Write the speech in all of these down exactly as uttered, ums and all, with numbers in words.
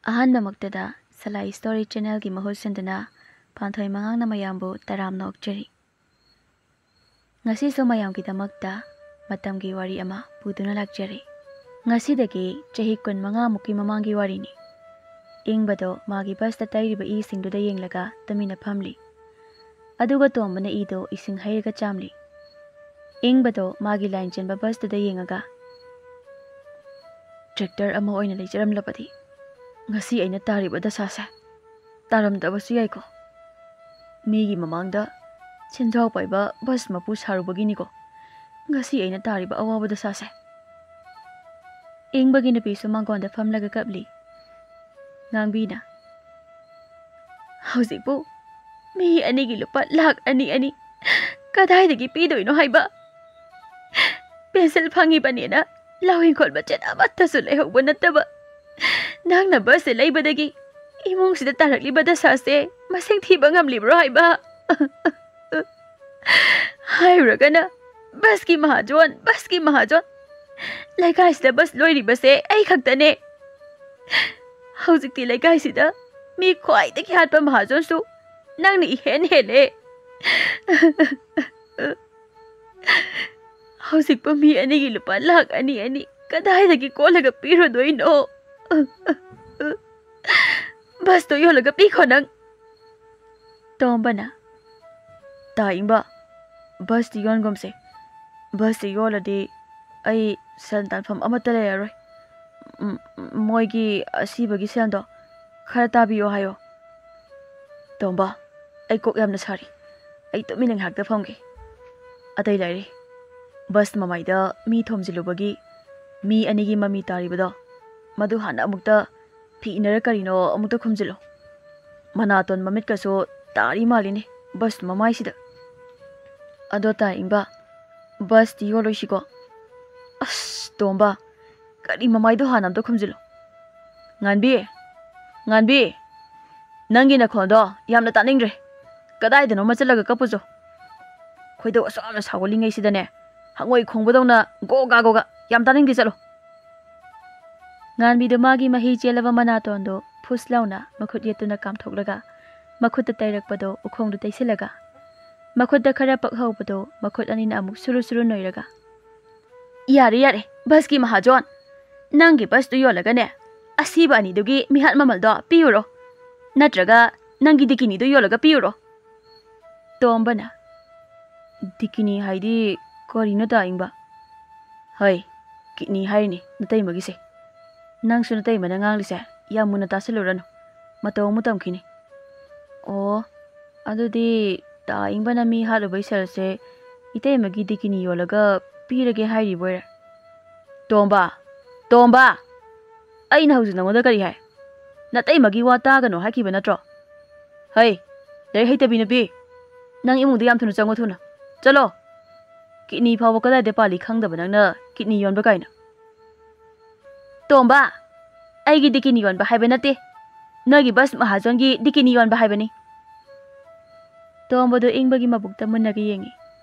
ꯑꯍꯥꯟꯕꯃꯛꯇꯗ ꯁꯂꯥꯏ story ꯆꯦꯅꯦꯜꯒꯤ ꯃꯍꯨꯠ ꯁꯤꯟꯗꯨꯅ ꯄꯥꯟꯊꯣꯏ ꯃꯉꯥꯡꯅ ꯃꯌꯥꯝꯕꯨ ꯇꯔꯥꯝꯅ ꯑꯣꯛꯆꯔꯤ꯫ ꯉꯁꯤꯁꯨ ꯃꯌꯥꯝꯒꯤꯗꯃꯛꯇ ꯃꯇꯝꯒꯤ ꯋꯥꯔꯤ ꯑꯃ ꯄꯨꯗꯨꯅ ꯂꯥꯛꯆꯔꯤ꯫ ꯉꯁꯤꯗꯒꯤ ꯆꯍꯤ ꯀꯨꯟꯃꯉꯥ ꯃꯨꯛꯀꯤ ꯃꯃꯥꯡꯒꯤ ꯋꯥꯔꯤꯅꯤ꯫ ꯏꯪꯕꯗꯣ ꯃꯥꯒꯤ ꯕꯁꯇ ꯇꯩꯔꯤꯕ ꯏꯁꯤꯡꯗꯨꯗ ꯌꯦꯡꯂꯒ ꯇꯨꯃꯤꯟꯅ ꯐꯝꯂꯤ꯫ ꯑꯗꯨꯒ ꯇꯣꯝꯕꯅ ꯏꯗꯣ ꯏꯁꯤꯡ ꯍꯩꯔꯒ ꯆꯥꯝꯂꯤ꯫ ꯏꯪꯕꯗꯣ ꯃꯥꯒꯤ ꯂꯥꯏꯟ ꯆꯦꯟꯕ ꯕꯁꯇꯨꯗ ꯌꯦꯡꯉꯒ, "ꯇ꯭ꯔꯦꯛꯇꯔ ꯑꯃ ꯑꯣꯏꯅ ꯂꯩꯖꯔꯝꯂꯕꯗꯤ ꯉꯁꯤ ꯑꯩꯅ ꯇꯥꯔꯤꯕ ꯗꯁꯥꯁꯦ ꯇꯥꯔꯝꯗꯕꯁꯨ ꯌꯥꯏꯀꯣ꯫ ꯃꯤꯒꯤ ꯃꯃꯥꯡꯗ ꯁꯦꯟꯖꯥꯎ ꯄꯥꯏꯕ ꯕꯁ ꯃꯄꯨ ꯁꯥꯔꯨꯕꯒꯤꯅꯤꯀꯣ ꯉꯁꯤ ꯑꯩꯅ ꯇꯥꯔꯤꯕ ꯑꯋꯥꯕ ꯗꯁꯥꯁꯦ"꯫ ꯏꯪꯕꯒꯤ ꯅꯨꯄꯤꯁꯨ ꯃꯥꯡꯒꯣꯟꯗ ꯐꯝꯂꯒ ꯀꯞꯂꯤ꯫ ꯉꯥꯡꯕꯤꯅ, "ꯍꯧꯖꯤꯛꯄꯨ ꯃꯤ ꯑꯅꯤꯒꯤ ꯂꯨꯄꯥ ꯂꯥꯈ ꯑꯅꯤ ꯑꯅꯤ ꯀꯗꯥꯏꯗꯒꯤ ꯄꯤꯗꯣꯏꯅꯣ ꯍꯥꯏꯕ? ꯄꯦꯟꯁꯤꯜ ꯐꯪꯉꯤꯕꯅꯦꯅ ꯂꯧ ꯏꯪꯈꯣꯜ ꯃꯆꯦꯠ ꯑꯃꯠꯇꯁꯨ ꯂꯩꯍꯧꯕ ꯅꯠꯇꯕ, ꯅꯪꯅ ꯕꯁꯁꯦ ꯂꯩꯕꯗꯒꯤ ꯏꯃꯨꯡꯁꯤꯗ ꯇꯥꯔꯛꯂꯤꯕ ꯗꯁꯥꯁꯦ ꯃꯁꯤꯡ ꯊꯤꯕ ꯉꯝꯂꯤꯕ꯭ꯔꯣ ꯍꯥꯏꯕ? ꯍꯥꯏꯔꯨꯔꯒꯅ ꯕꯁꯀꯤ ꯃꯍꯥꯖꯣꯟ, ꯕꯁꯀꯤ ꯃꯍꯥꯖꯣꯟ꯫ ꯂꯩꯀꯥꯏꯁꯤꯗ ꯕꯁ ꯂꯣꯏꯔꯤꯕꯁꯦ ꯑꯩ ꯈꯛꯇꯅꯦ꯫ ꯍꯧꯖꯤꯛꯇꯤ ꯂꯩꯀꯥꯏꯁꯤꯗ ꯃꯤ ꯈ꯭ꯋꯥꯏꯗꯒꯤ ꯍꯥꯠꯄ ꯃꯍꯥꯖꯣꯟꯁꯨ ꯅꯪꯅ ꯏꯍꯦꯟ ꯍꯦꯜꯂꯦ꯫ ꯍꯧꯖꯤꯛꯄꯨ ꯃꯤ ꯑꯅꯤꯒꯤ ꯂꯨꯄꯥ ꯂꯥꯈ ꯑꯅꯤ ꯑꯅꯤ ꯀꯗꯥꯏꯗꯒꯤ ꯀꯣꯜꯂꯒ ꯄꯤꯔꯨꯗꯣꯏꯅꯣ? ꯕꯁꯇꯣ ꯌꯣꯜꯂꯒ ꯄꯤꯈꯣ ꯅꯪ꯫" ꯇꯣꯝꯕꯅ, "ꯇꯥ ꯏꯪꯕ, ꯕꯁꯇꯤ ꯌꯣꯟꯒꯨꯝꯁꯦ꯫ ꯕꯁꯇꯤ ꯌꯣꯜꯂꯗꯤ ꯑꯩ ꯁꯦꯜ ꯇꯥꯟꯐꯝ ꯑꯃꯠꯇ ꯂꯩꯔꯔꯣꯏ꯫ ꯎꯝ, ꯃꯣꯏꯒꯤ ꯑꯁꯤꯕꯒꯤ ꯁꯦꯜꯗꯣ ꯈꯔ ꯇꯥꯕꯤꯌꯣ ꯍꯥꯏꯌꯣ꯫" "ꯇꯣꯝꯕ, ꯑꯩ ꯀꯣꯛ ꯌꯥꯝꯅ ꯁꯥꯔꯤ꯫ ꯑꯩ ꯇꯨꯃꯤꯟꯅ ꯉꯥꯏꯍꯥꯛꯇ ꯐꯝꯒꯦ꯫ ꯑꯇꯩ ꯂꯥꯏꯔꯤ, ꯕꯁ ꯃꯃꯥꯏꯗ ꯃꯤ ꯊꯣꯝꯖꯤꯜꯂꯨꯕꯒꯤ ꯃꯤ ꯑꯅꯤꯒꯤ ꯃꯃꯤ ꯇꯥꯔꯤꯕꯗꯣ, ꯃꯗꯨ ꯍꯥꯟꯅ ꯑꯃꯨꯛꯇ ꯐꯤ ꯏꯟꯅꯔ ꯀꯔꯤꯅꯣ ꯑꯃꯨꯛꯇ ꯈꯨꯝꯖꯤꯜꯂꯣ꯫ ꯃꯅꯥꯇꯣꯟ ꯃꯃꯤꯠꯀꯁꯨ ꯇꯥꯔꯤ ꯃꯥꯜꯂꯤꯅꯦ ꯕꯁ ꯃꯃꯥꯏꯁꯤꯗ꯫ ꯑꯗꯣ ꯇꯥ ꯏꯪꯕ, ꯕꯁꯇꯤ ꯌꯣꯜꯂꯣꯏꯁꯤꯀꯣ?" "ꯑꯁ, ꯇꯣꯝꯕ, ꯀꯔꯤ ꯃꯃꯥꯏꯗꯣ ꯍꯥꯟꯅ ꯑꯝꯇ ꯈꯨꯝꯖꯤꯜꯂꯣ꯫ ꯉꯥꯟꯕꯤ, ꯉꯥꯟꯕꯤ, ꯅꯪꯒꯤ ꯅꯈꯣꯟꯗꯣ ꯌꯥꯝꯅ ꯇꯥꯅꯤꯡꯗ꯭ꯔꯦ꯫ ꯀꯗꯥꯏꯗꯅꯣꯃ ꯆꯠꯂꯒ ꯀꯞꯄꯨꯆꯣ꯫ ꯈꯣꯏꯗꯧ ꯑꯁꯨꯛ ꯌꯥꯝꯅ ꯁꯥꯎꯒꯠꯂꯤꯉꯩꯁꯤꯗꯅꯦ, ꯍꯉꯣꯏ ꯈꯣꯡꯕꯗꯧꯅ ꯒꯣꯒꯥ ꯒꯣꯒꯥ ꯌꯥꯝ ꯇꯥꯅꯤꯡꯗꯦ, ꯆꯠꯂꯣ꯫" ꯉꯥꯟꯕꯤꯗꯨ ꯃꯥꯒꯤ ꯃꯍꯤ ꯆꯦꯜꯂꯕ ꯃꯅꯥꯇꯣꯟꯗꯨ ꯐꯨꯁ ꯂꯥꯎꯅ ꯃꯈꯨꯠ ꯌꯦꯠꯇꯨꯅ ꯀꯥꯝꯊꯣꯛꯂꯒ, ꯃꯈꯨꯠꯇ ꯇꯩꯔꯛꯄꯗꯣ ꯎꯈꯣꯡꯗ ꯇꯩꯁꯤꯜꯂꯒ, ꯃꯈꯨꯠꯇ ꯈꯔ ꯄꯛꯍꯧꯕꯗꯣ ꯃꯈꯨꯠ ꯑꯅꯤꯅ ꯑꯃꯨꯛ ꯁꯨꯔꯨ ꯁꯨꯔꯨ ꯅꯣꯏꯔꯒ, "ꯌꯥꯔꯦ, ꯌꯥꯔꯦ, ꯕꯁꯀꯤ ꯃꯍꯥꯖꯣꯟ, ꯅꯪꯒꯤ ꯕꯁꯇꯨ ꯌꯣꯜꯂꯒꯅꯦ, ꯑꯁꯤꯕ ꯑꯅꯤꯗꯨꯒꯤ ꯃꯤꯍꯥꯠ ꯃꯃꯜꯗꯣ ꯄꯤꯌꯨꯔꯣ, ꯅꯠꯇ꯭ꯔꯒ ꯅꯪꯒꯤ ꯗꯤꯀꯤꯅꯤꯗꯨ ꯌꯣꯜꯂꯒ ꯄꯤꯌꯨꯔꯣ?" ꯇꯣꯝꯕꯅ, "ꯗꯤꯀꯤꯅꯤ ꯍꯥꯏꯗꯤ ꯀꯔꯤꯅꯣ, ꯇꯥ ꯏꯪꯕ?" "ꯍꯣꯏ, ꯀꯤꯠꯅꯤ ꯍꯥꯏꯔꯤꯅꯤ, ꯅꯇꯩꯃꯒꯤꯁꯦ꯫ ꯅꯪꯁꯨ ꯅꯇꯩꯃꯅ ꯉꯥꯡꯂꯤꯁꯦ ꯌꯥꯝ ꯃꯨꯟꯅ ꯇꯥꯁꯤꯜꯂꯨꯔꯅꯨ, ꯃꯇꯧ ꯑꯃꯨꯛ ꯇꯝꯈꯤꯅꯤ꯫ ꯑꯣ, ꯑꯗꯨꯗꯤ ꯇꯥ ꯏꯪꯕꯅ ꯃꯤ ꯍꯥꯠꯂꯨꯕꯩ ꯁꯦꯜꯁꯦ ꯏꯇꯩꯃꯒꯤ ꯗꯤꯀꯤꯅꯤ ꯌꯣꯜꯂꯒ ꯄꯤꯔꯒꯦ ꯍꯥꯏꯔꯤꯕꯣꯏꯔꯦ꯫ ꯇꯣꯝꯕ, ꯇꯣꯝꯕ! ꯑꯩꯅ ꯍꯧꯖꯤꯛ ꯅꯉꯣꯟꯗ ꯀꯔꯤ ꯍꯥꯏ? ꯅꯇꯩꯃꯒꯤ ꯋꯥ ꯇꯥꯒꯅꯨ ꯍꯥꯏꯈꯤꯕ ꯅꯠꯇ꯭ꯔꯣ? ꯍꯩ, ꯂꯥꯏꯔꯤꯛ ꯍꯩꯇꯕꯤ ꯅꯨꯄꯤ! ꯅꯪ ꯏꯃꯨꯡꯗ ꯌꯥꯝ ꯊꯨꯅ ꯆꯪꯉꯣ, ꯊꯨꯅ꯫ ꯆꯠꯂꯣ! ꯀꯤꯠꯅꯤ ꯐꯥꯎꯕ ꯀꯗꯥꯏꯗ ꯄꯥꯜꯂꯤ ꯈꯪꯗꯕ ꯅꯪꯅ ꯀꯤꯠꯅꯤ ꯌꯣꯟꯕ ꯀꯥꯏꯅ꯫ ꯇꯣꯝꯕ! ꯑꯩꯒꯤ ꯗꯤꯀꯤꯅꯤ ꯌꯣꯟꯕ ꯍꯥꯏꯕ ꯅꯠꯇꯦ꯫ ꯅꯣꯏꯒꯤ ꯕꯁ ꯃꯍꯥꯖꯣꯟꯒꯤ ꯗꯤꯀꯤꯅꯤ ꯌꯣꯟꯕ ꯍꯥꯏꯕꯅꯤ꯫ ꯇꯣꯝꯕꯗꯣ ꯏꯪꯕꯒꯤ ꯃꯕꯨꯛꯇ ꯃꯨꯟꯅꯒ ꯌꯦꯡꯉꯤ꯫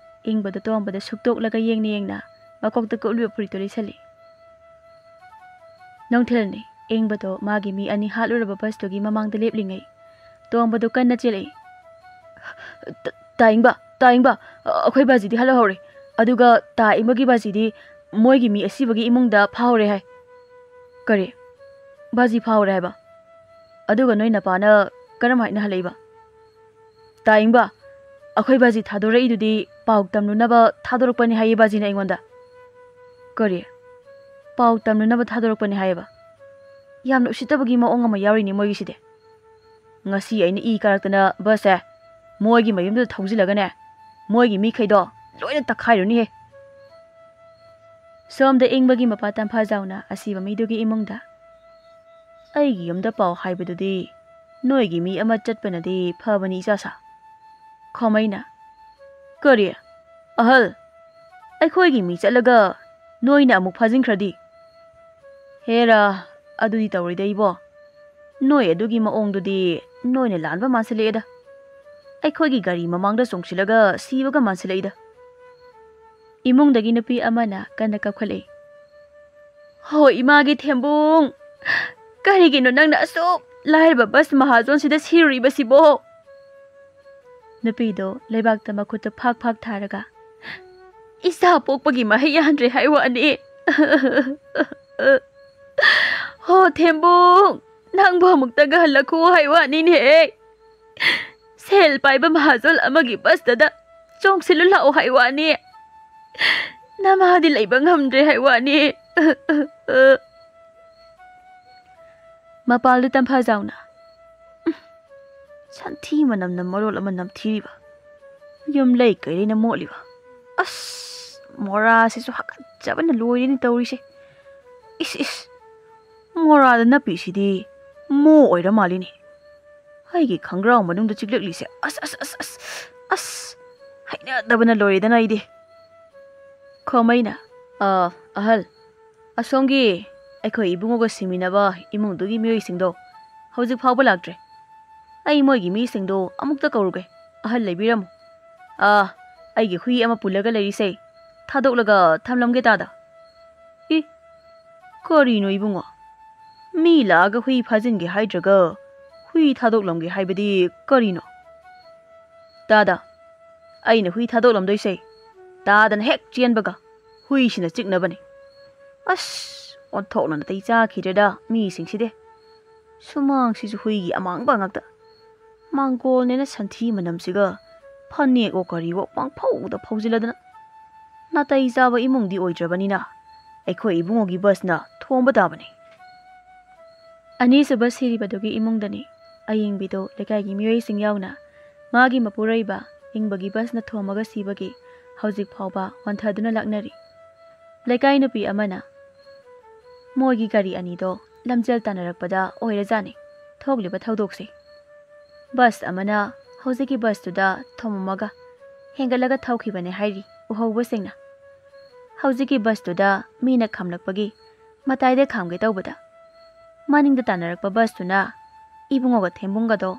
ꯏꯪꯕꯗꯣ ꯇꯣꯝꯕꯗ ꯁꯨꯛꯇꯣꯛꯂꯒ ꯌꯦꯡꯅ ꯌꯦꯡꯅ ꯃꯀꯣꯛꯇ ꯀꯨꯞꯂꯤꯕ ꯐꯨꯔꯤꯠꯇꯨ ꯂꯤꯠꯁꯜꯂꯤ꯫ ꯅꯨꯡꯊꯤꯜꯅꯤ꯫ ꯏꯪꯕꯗꯣ ꯃꯥꯒꯤ ꯃꯤ ꯑꯅꯤ ꯍꯥꯠꯂꯨꯔꯕ ꯕꯁꯇꯨꯒꯤ ꯃꯃꯥꯡꯗ ꯂꯦꯞꯂꯤꯉꯩ ꯇꯣꯝꯕꯗꯣ ꯀꯟꯅ ꯆꯦꯜꯂꯛꯏ꯫ "ꯇ-, ꯇꯥ ꯏꯪꯕ, ꯇꯥ ꯏꯪꯕ, ꯑꯩꯈꯣꯏ ꯕꯥꯖꯤꯗꯤ ꯍꯜꯂꯛꯍꯧꯔꯦ꯫ ꯑꯗꯨꯒ ꯇꯥ ꯏꯪꯕꯒꯤ ꯕꯥꯖꯤꯗꯤ ꯃꯣꯏꯒꯤ ꯃꯤ ꯑꯁꯤꯕꯒꯤ ꯏꯃꯨꯡꯗ ꯐꯥꯍꯧꯔꯦ ꯍꯥꯏ"꯫ "ꯀꯔꯤ? ꯕꯥꯖꯤ ꯐꯥꯍꯧꯔꯦ ꯍꯥꯏꯕ? ꯑꯗꯨꯒ ꯅꯣꯏ ꯅꯄꯥꯅ ꯀꯔꯝ ꯍꯥꯏꯅ ꯍꯜꯂꯛꯏꯕ?" "ꯇꯥ ꯏꯪꯕ, ꯑꯩꯈꯣꯏ ꯕꯥꯖꯤ ꯊꯥꯗꯣꯔꯛꯏꯗꯨꯗꯤ ꯄꯥꯎ ꯇꯝꯂꯨꯅꯕ ꯊꯥꯗꯣꯔꯛꯄꯅꯤ ꯍꯥꯏꯌꯦ ꯕꯥꯖꯤꯅ ꯑꯩꯉꯣꯟꯗ"꯫ "ꯀꯔꯤ? ꯄꯥꯎ ꯇꯝꯂꯨꯅꯕ ꯊꯥꯗꯣꯔꯛꯄꯅꯤ ꯍꯥꯏꯌꯦꯕ? ꯌꯥꯝꯅ ꯎꯁꯤꯠꯇꯕꯒꯤ ꯃꯑꯣꯡ ꯑꯃ ꯌꯥꯎꯔꯤꯅꯦ ꯃꯣꯏꯒꯤꯁꯤꯗꯤ꯫ ꯉꯁꯤ ꯑꯩꯅ ꯏ ꯀꯥꯔꯛꯇꯅ ꯕꯁꯁꯦ ꯃꯣꯏꯒꯤ ꯃꯌꯨꯝꯗꯨꯗ ꯊꯧꯖꯤꯜꯂꯒꯅꯦ, ꯃꯣꯏꯒꯤ ꯃꯤꯈꯩꯗꯣ ꯂꯣꯏꯅ ꯇꯛꯈꯥꯏꯔꯨꯅꯤꯍꯦ"꯫ ꯁꯣꯝꯗ ꯏꯪꯕꯒꯤ ꯃꯄꯥ ꯇꯝꯐꯥꯖꯥꯎꯅ ꯑꯁꯤꯕ ꯃꯤꯗꯨꯒꯤ ꯏꯃꯨꯡꯗ, "ꯑꯩꯒꯤ ꯌꯨꯝꯗ ꯄꯥꯎ ꯍꯥꯏꯕꯗꯨꯗꯤ ꯅꯣꯏꯒꯤ ꯃꯤ ꯑꯃ ꯆꯠꯄꯅꯗꯤ ꯐꯕꯅꯤ, ꯏꯆꯥꯁꯥ"꯫ ꯈꯣꯃꯩꯅ, "ꯀꯔꯤ? ꯑꯍꯜ, ꯑꯩꯈꯣꯏꯒꯤ ꯃꯤ ꯆꯠꯂꯒ ꯅꯣꯏꯅ ꯑꯃꯨꯛ ꯐꯥꯖꯤꯟꯈ꯭ꯔꯗꯤ?" "ꯍꯦꯔꯥ, ꯑꯗꯨꯗꯤ ꯇꯧꯔꯣꯏꯗ ꯏꯕꯣ꯫ ꯅꯣꯏ ꯑꯗꯨꯒꯤ ꯃꯑꯣꯡꯗꯨꯗꯤ ꯅꯣꯏꯅ ꯂꯥꯟꯕ ꯃꯥꯟꯁꯤꯜꯂꯛꯑꯦꯗ꯫ ꯑꯩꯈꯣꯏꯒꯤ ꯒꯥꯔꯤ ꯃꯃꯥꯡꯗ ꯆꯣꯡꯁꯤꯜꯂꯒ ꯁꯤꯕꯒ ꯃꯥꯟꯁꯤꯜꯂꯛꯏꯗ"꯫ ꯏꯃꯨꯡꯗꯒꯤ ꯅꯨꯄꯤ ꯑꯃꯅ ꯀꯟꯅ ꯀꯞꯈꯠꯂꯛꯏ꯫ ꯍꯣ, ꯏꯃꯥꯒꯤ ꯊꯦꯝꯕꯨꯡ, ꯀꯔꯤꯒꯤꯅꯣ ꯅꯪꯅ ꯑꯁꯨꯛ ꯂꯥꯏꯔꯕ ꯕꯁ ꯃꯍꯥꯖꯣꯟꯁꯤꯗ ꯁꯤꯔꯨꯔꯤꯕꯁꯤꯕꯣ? ꯅꯨꯄꯤꯗꯣ ꯂꯩꯕꯥꯛꯇ ꯃꯈꯨꯠꯇ ꯐꯥꯛ ꯐꯥꯛ ꯊꯥꯔꯒ, "ꯏꯆꯥ ꯄꯣꯛꯄꯒꯤ ꯃꯍꯩ ꯌꯥꯟꯗ꯭ꯔꯦ ꯍꯥꯏ ꯋꯥꯅꯤ꯫ ꯍꯣ, ꯊꯦꯝꯕꯨꯡ, ꯅꯪꯕꯨ ꯑꯃꯨꯛꯇꯒ ꯍꯜꯂꯛꯈꯣ ꯍꯥꯏ ꯋꯥꯅꯤꯅꯦꯍꯦ꯫ ꯁꯦꯜ ꯄꯥꯏꯕ ꯃꯍꯥꯖꯣꯟ ꯑꯃꯒꯤ ꯕꯁꯇꯗ ꯆꯣꯡꯁꯤꯜꯂꯨ ꯂꯥꯛꯑꯣ ꯍꯥꯏ ꯋꯥꯅꯤ꯫ ꯅꯃꯥꯗꯤ ꯂꯩꯕ ꯉꯝꯗ꯭ꯔꯦ ꯍꯥꯏ ꯋꯥꯅꯤ꯫" ꯃꯄꯥꯜꯗ ꯇꯝꯐꯥꯖꯥꯎꯅ, "ꯎꯝ, ꯁꯟꯊꯤ ꯃꯅꯝꯅ ꯃꯔꯣꯜ ꯑꯃ ꯅꯝꯊꯤꯔꯤꯕ, ꯌꯨꯝ ꯂꯩ ꯀꯩꯔꯩꯅ ꯃꯣꯠꯂꯤꯕ꯫ ꯑꯁ, ꯃꯣꯔꯥꯁꯤꯁꯨ ꯍꯥꯀꯠꯆꯕꯅ ꯂꯣꯏꯔꯦꯅꯦ ꯇꯧꯔꯤꯁꯦ꯫ ꯏꯁ, ꯏꯁ, ꯃꯣꯔꯥꯗ ꯅꯞꯄꯤꯁꯤꯗꯤ ꯃꯣ ꯑꯣꯏꯔ ꯃꯥꯜꯂꯤꯅꯦ꯫ ꯑꯩꯒꯤ ꯈꯪꯒ꯭ꯔꯥꯎ ꯃꯅꯨꯡꯗ ꯆꯤꯛꯂꯛꯂꯤꯁꯦ, ꯑꯁ, ꯑꯁ, ꯑꯁ, ꯑꯁ, ꯑꯁ, ꯍꯩꯅꯗꯕꯅ ꯂꯣꯏꯔꯦꯗꯅ ꯑꯩꯗꯤ꯫" ꯈꯣꯃꯩꯅ, "ꯑ, ꯑꯍꯜ, ꯑꯁꯣꯝꯒꯤ ꯑꯩꯈꯣꯏ ꯏꯕꯨꯡꯉꯣꯒ ꯁꯤꯃꯤꯟꯅꯕ ꯏꯃꯨꯡꯗꯨꯒꯤ ꯃꯤꯑꯣꯏꯁꯤꯡꯗꯣ ꯍꯧꯖꯤꯛ ꯐꯥꯎꯕ ꯂꯥꯛꯇ꯭ꯔꯦ꯫ ꯑꯩ ꯃꯣꯏꯒꯤ ꯃꯤꯁꯤꯡꯗꯣ ꯑꯃꯨꯛꯇ ꯀꯧꯔꯨꯒꯦ꯫ ꯑꯍꯜ ꯂꯩꯕꯤꯔꯝꯃꯨ꯫ ꯑꯥ, ꯑꯩꯒꯤ ꯍꯨꯏ ꯑꯃ ꯄꯨꯜꯂꯒ ꯂꯩꯔꯤꯁꯦ ꯊꯥꯗꯣꯛꯂꯒ ꯊꯝꯂꯝꯒꯦ ꯇꯥꯗ꯫" "ꯏ, ꯀꯔꯤꯅꯣ ꯏꯕꯨꯡꯉꯣ? ꯃꯤ ꯂꯥꯛꯑꯒ ꯍꯨꯏ ꯐꯥꯖꯤꯟꯒꯦ ꯍꯥꯏꯗ꯭ꯔꯒ ꯍꯨꯏ ꯊꯥꯗꯣꯛꯂꯝꯒꯦ ꯍꯥꯏꯕꯗꯤ ꯀꯔꯤꯅꯣ?" "ꯇꯥꯗ, ꯑꯩꯅ ꯍꯨꯏ ꯊꯥꯗꯣꯛꯂꯝꯗꯣꯏꯁꯦ ꯇꯥꯗꯅ ꯍꯦꯛ ꯆꯦꯟꯕꯒ ꯍꯨꯏꯁꯤꯅ ꯆꯤꯛꯅꯕꯅꯤ꯫" ꯑꯁ, ꯑꯣꯟꯊꯣꯛꯅ ꯅꯥꯇꯩ ꯆꯥꯈꯤꯗ꯭ꯔꯦꯗ ꯃꯤꯁꯤꯡꯁꯤꯗꯤ꯫ ꯁꯨꯃꯥꯡꯁꯤꯁꯨ ꯍꯨꯏꯒꯤ ꯑꯃꯥꯡꯕ ꯉꯥꯛꯇ꯫ ꯃꯥꯡꯒꯣꯜꯅꯦꯅ ꯁꯟꯊꯤ ꯃꯅꯝꯁꯤꯒ ꯐꯅꯦꯛꯋꯣ ꯀꯔꯤꯋꯣ ꯄꯪꯐꯧꯗ ꯐꯧꯖꯤꯜꯂꯗꯅ꯫ ꯅꯥꯇꯩ ꯆꯥꯕ ꯏꯃꯨꯡꯗꯤ ꯑꯣꯏꯗ꯭ꯔꯕꯅꯤꯅ ꯑꯩꯈꯣꯏ ꯏꯕꯨꯡꯉꯣꯒꯤ ꯕꯁꯅ ꯊꯣꯝꯕ ꯇꯥꯕꯅꯤ꯫ ꯑꯅꯤꯁꯨꯕ ꯁꯤꯔꯤꯕꯗꯨꯒꯤ ꯏꯃꯨꯡꯗꯅꯤ ꯑꯌꯤꯡꯕꯤꯗꯨ ꯂꯩꯀꯥꯏꯒꯤ ꯃꯤꯑꯣꯏꯁꯤꯡ ꯌꯥꯎꯅ ꯃꯥꯒꯤ ꯃꯄꯨꯔꯣꯏꯕ ꯏꯪꯕꯒꯤ ꯕꯁꯅ ꯊꯣꯝꯃꯒ ꯁꯤꯕꯒꯤ ꯍꯧꯖꯤꯛ ꯐꯥꯎꯕ ꯋꯥꯟꯊꯗꯨꯅ ꯂꯥꯛꯅꯔꯤ꯫ ꯂꯩꯀꯥꯏ ꯅꯨꯄꯤ ꯑꯃꯅ ꯃꯣꯏꯒꯤ ꯒꯥꯔꯤ ꯑꯅꯤꯗꯣ ꯂꯝꯖꯦꯜ ꯇꯥꯟꯅꯔꯛꯄꯗ ꯑꯣꯏꯔꯖꯥꯠꯅꯤ ꯊꯣꯛꯂꯤꯕ ꯊꯧꯗꯣꯛꯁꯦ꯫ ꯕꯁ ꯑꯃꯅ ꯍꯧꯖꯤꯛꯀꯤ ꯕꯁꯇꯨꯗ ꯊꯣꯝꯃꯝꯃꯒ ꯍꯦꯟꯒꯠꯂꯒ ꯊꯧꯈꯤꯕꯅꯦ ꯍꯥꯏꯔꯤ ꯎꯍꯧꯕꯁꯤꯡꯅ꯫ ꯍꯧꯖꯤꯛꯀꯤ ꯕꯁꯇꯨꯗ ꯃꯤꯅ ꯈꯥꯝꯂꯛꯄꯒꯤ ꯃꯇꯥꯏꯗ ꯈꯥꯝꯒꯦ ꯇꯧꯕꯗ, ꯃꯅꯤꯡꯗ ꯇꯥꯟꯅꯔꯛꯄ ꯕꯁꯇꯨꯅ ꯏꯕꯨꯡꯉꯣꯒ ꯊꯦꯝꯕꯨꯡꯒꯗꯣ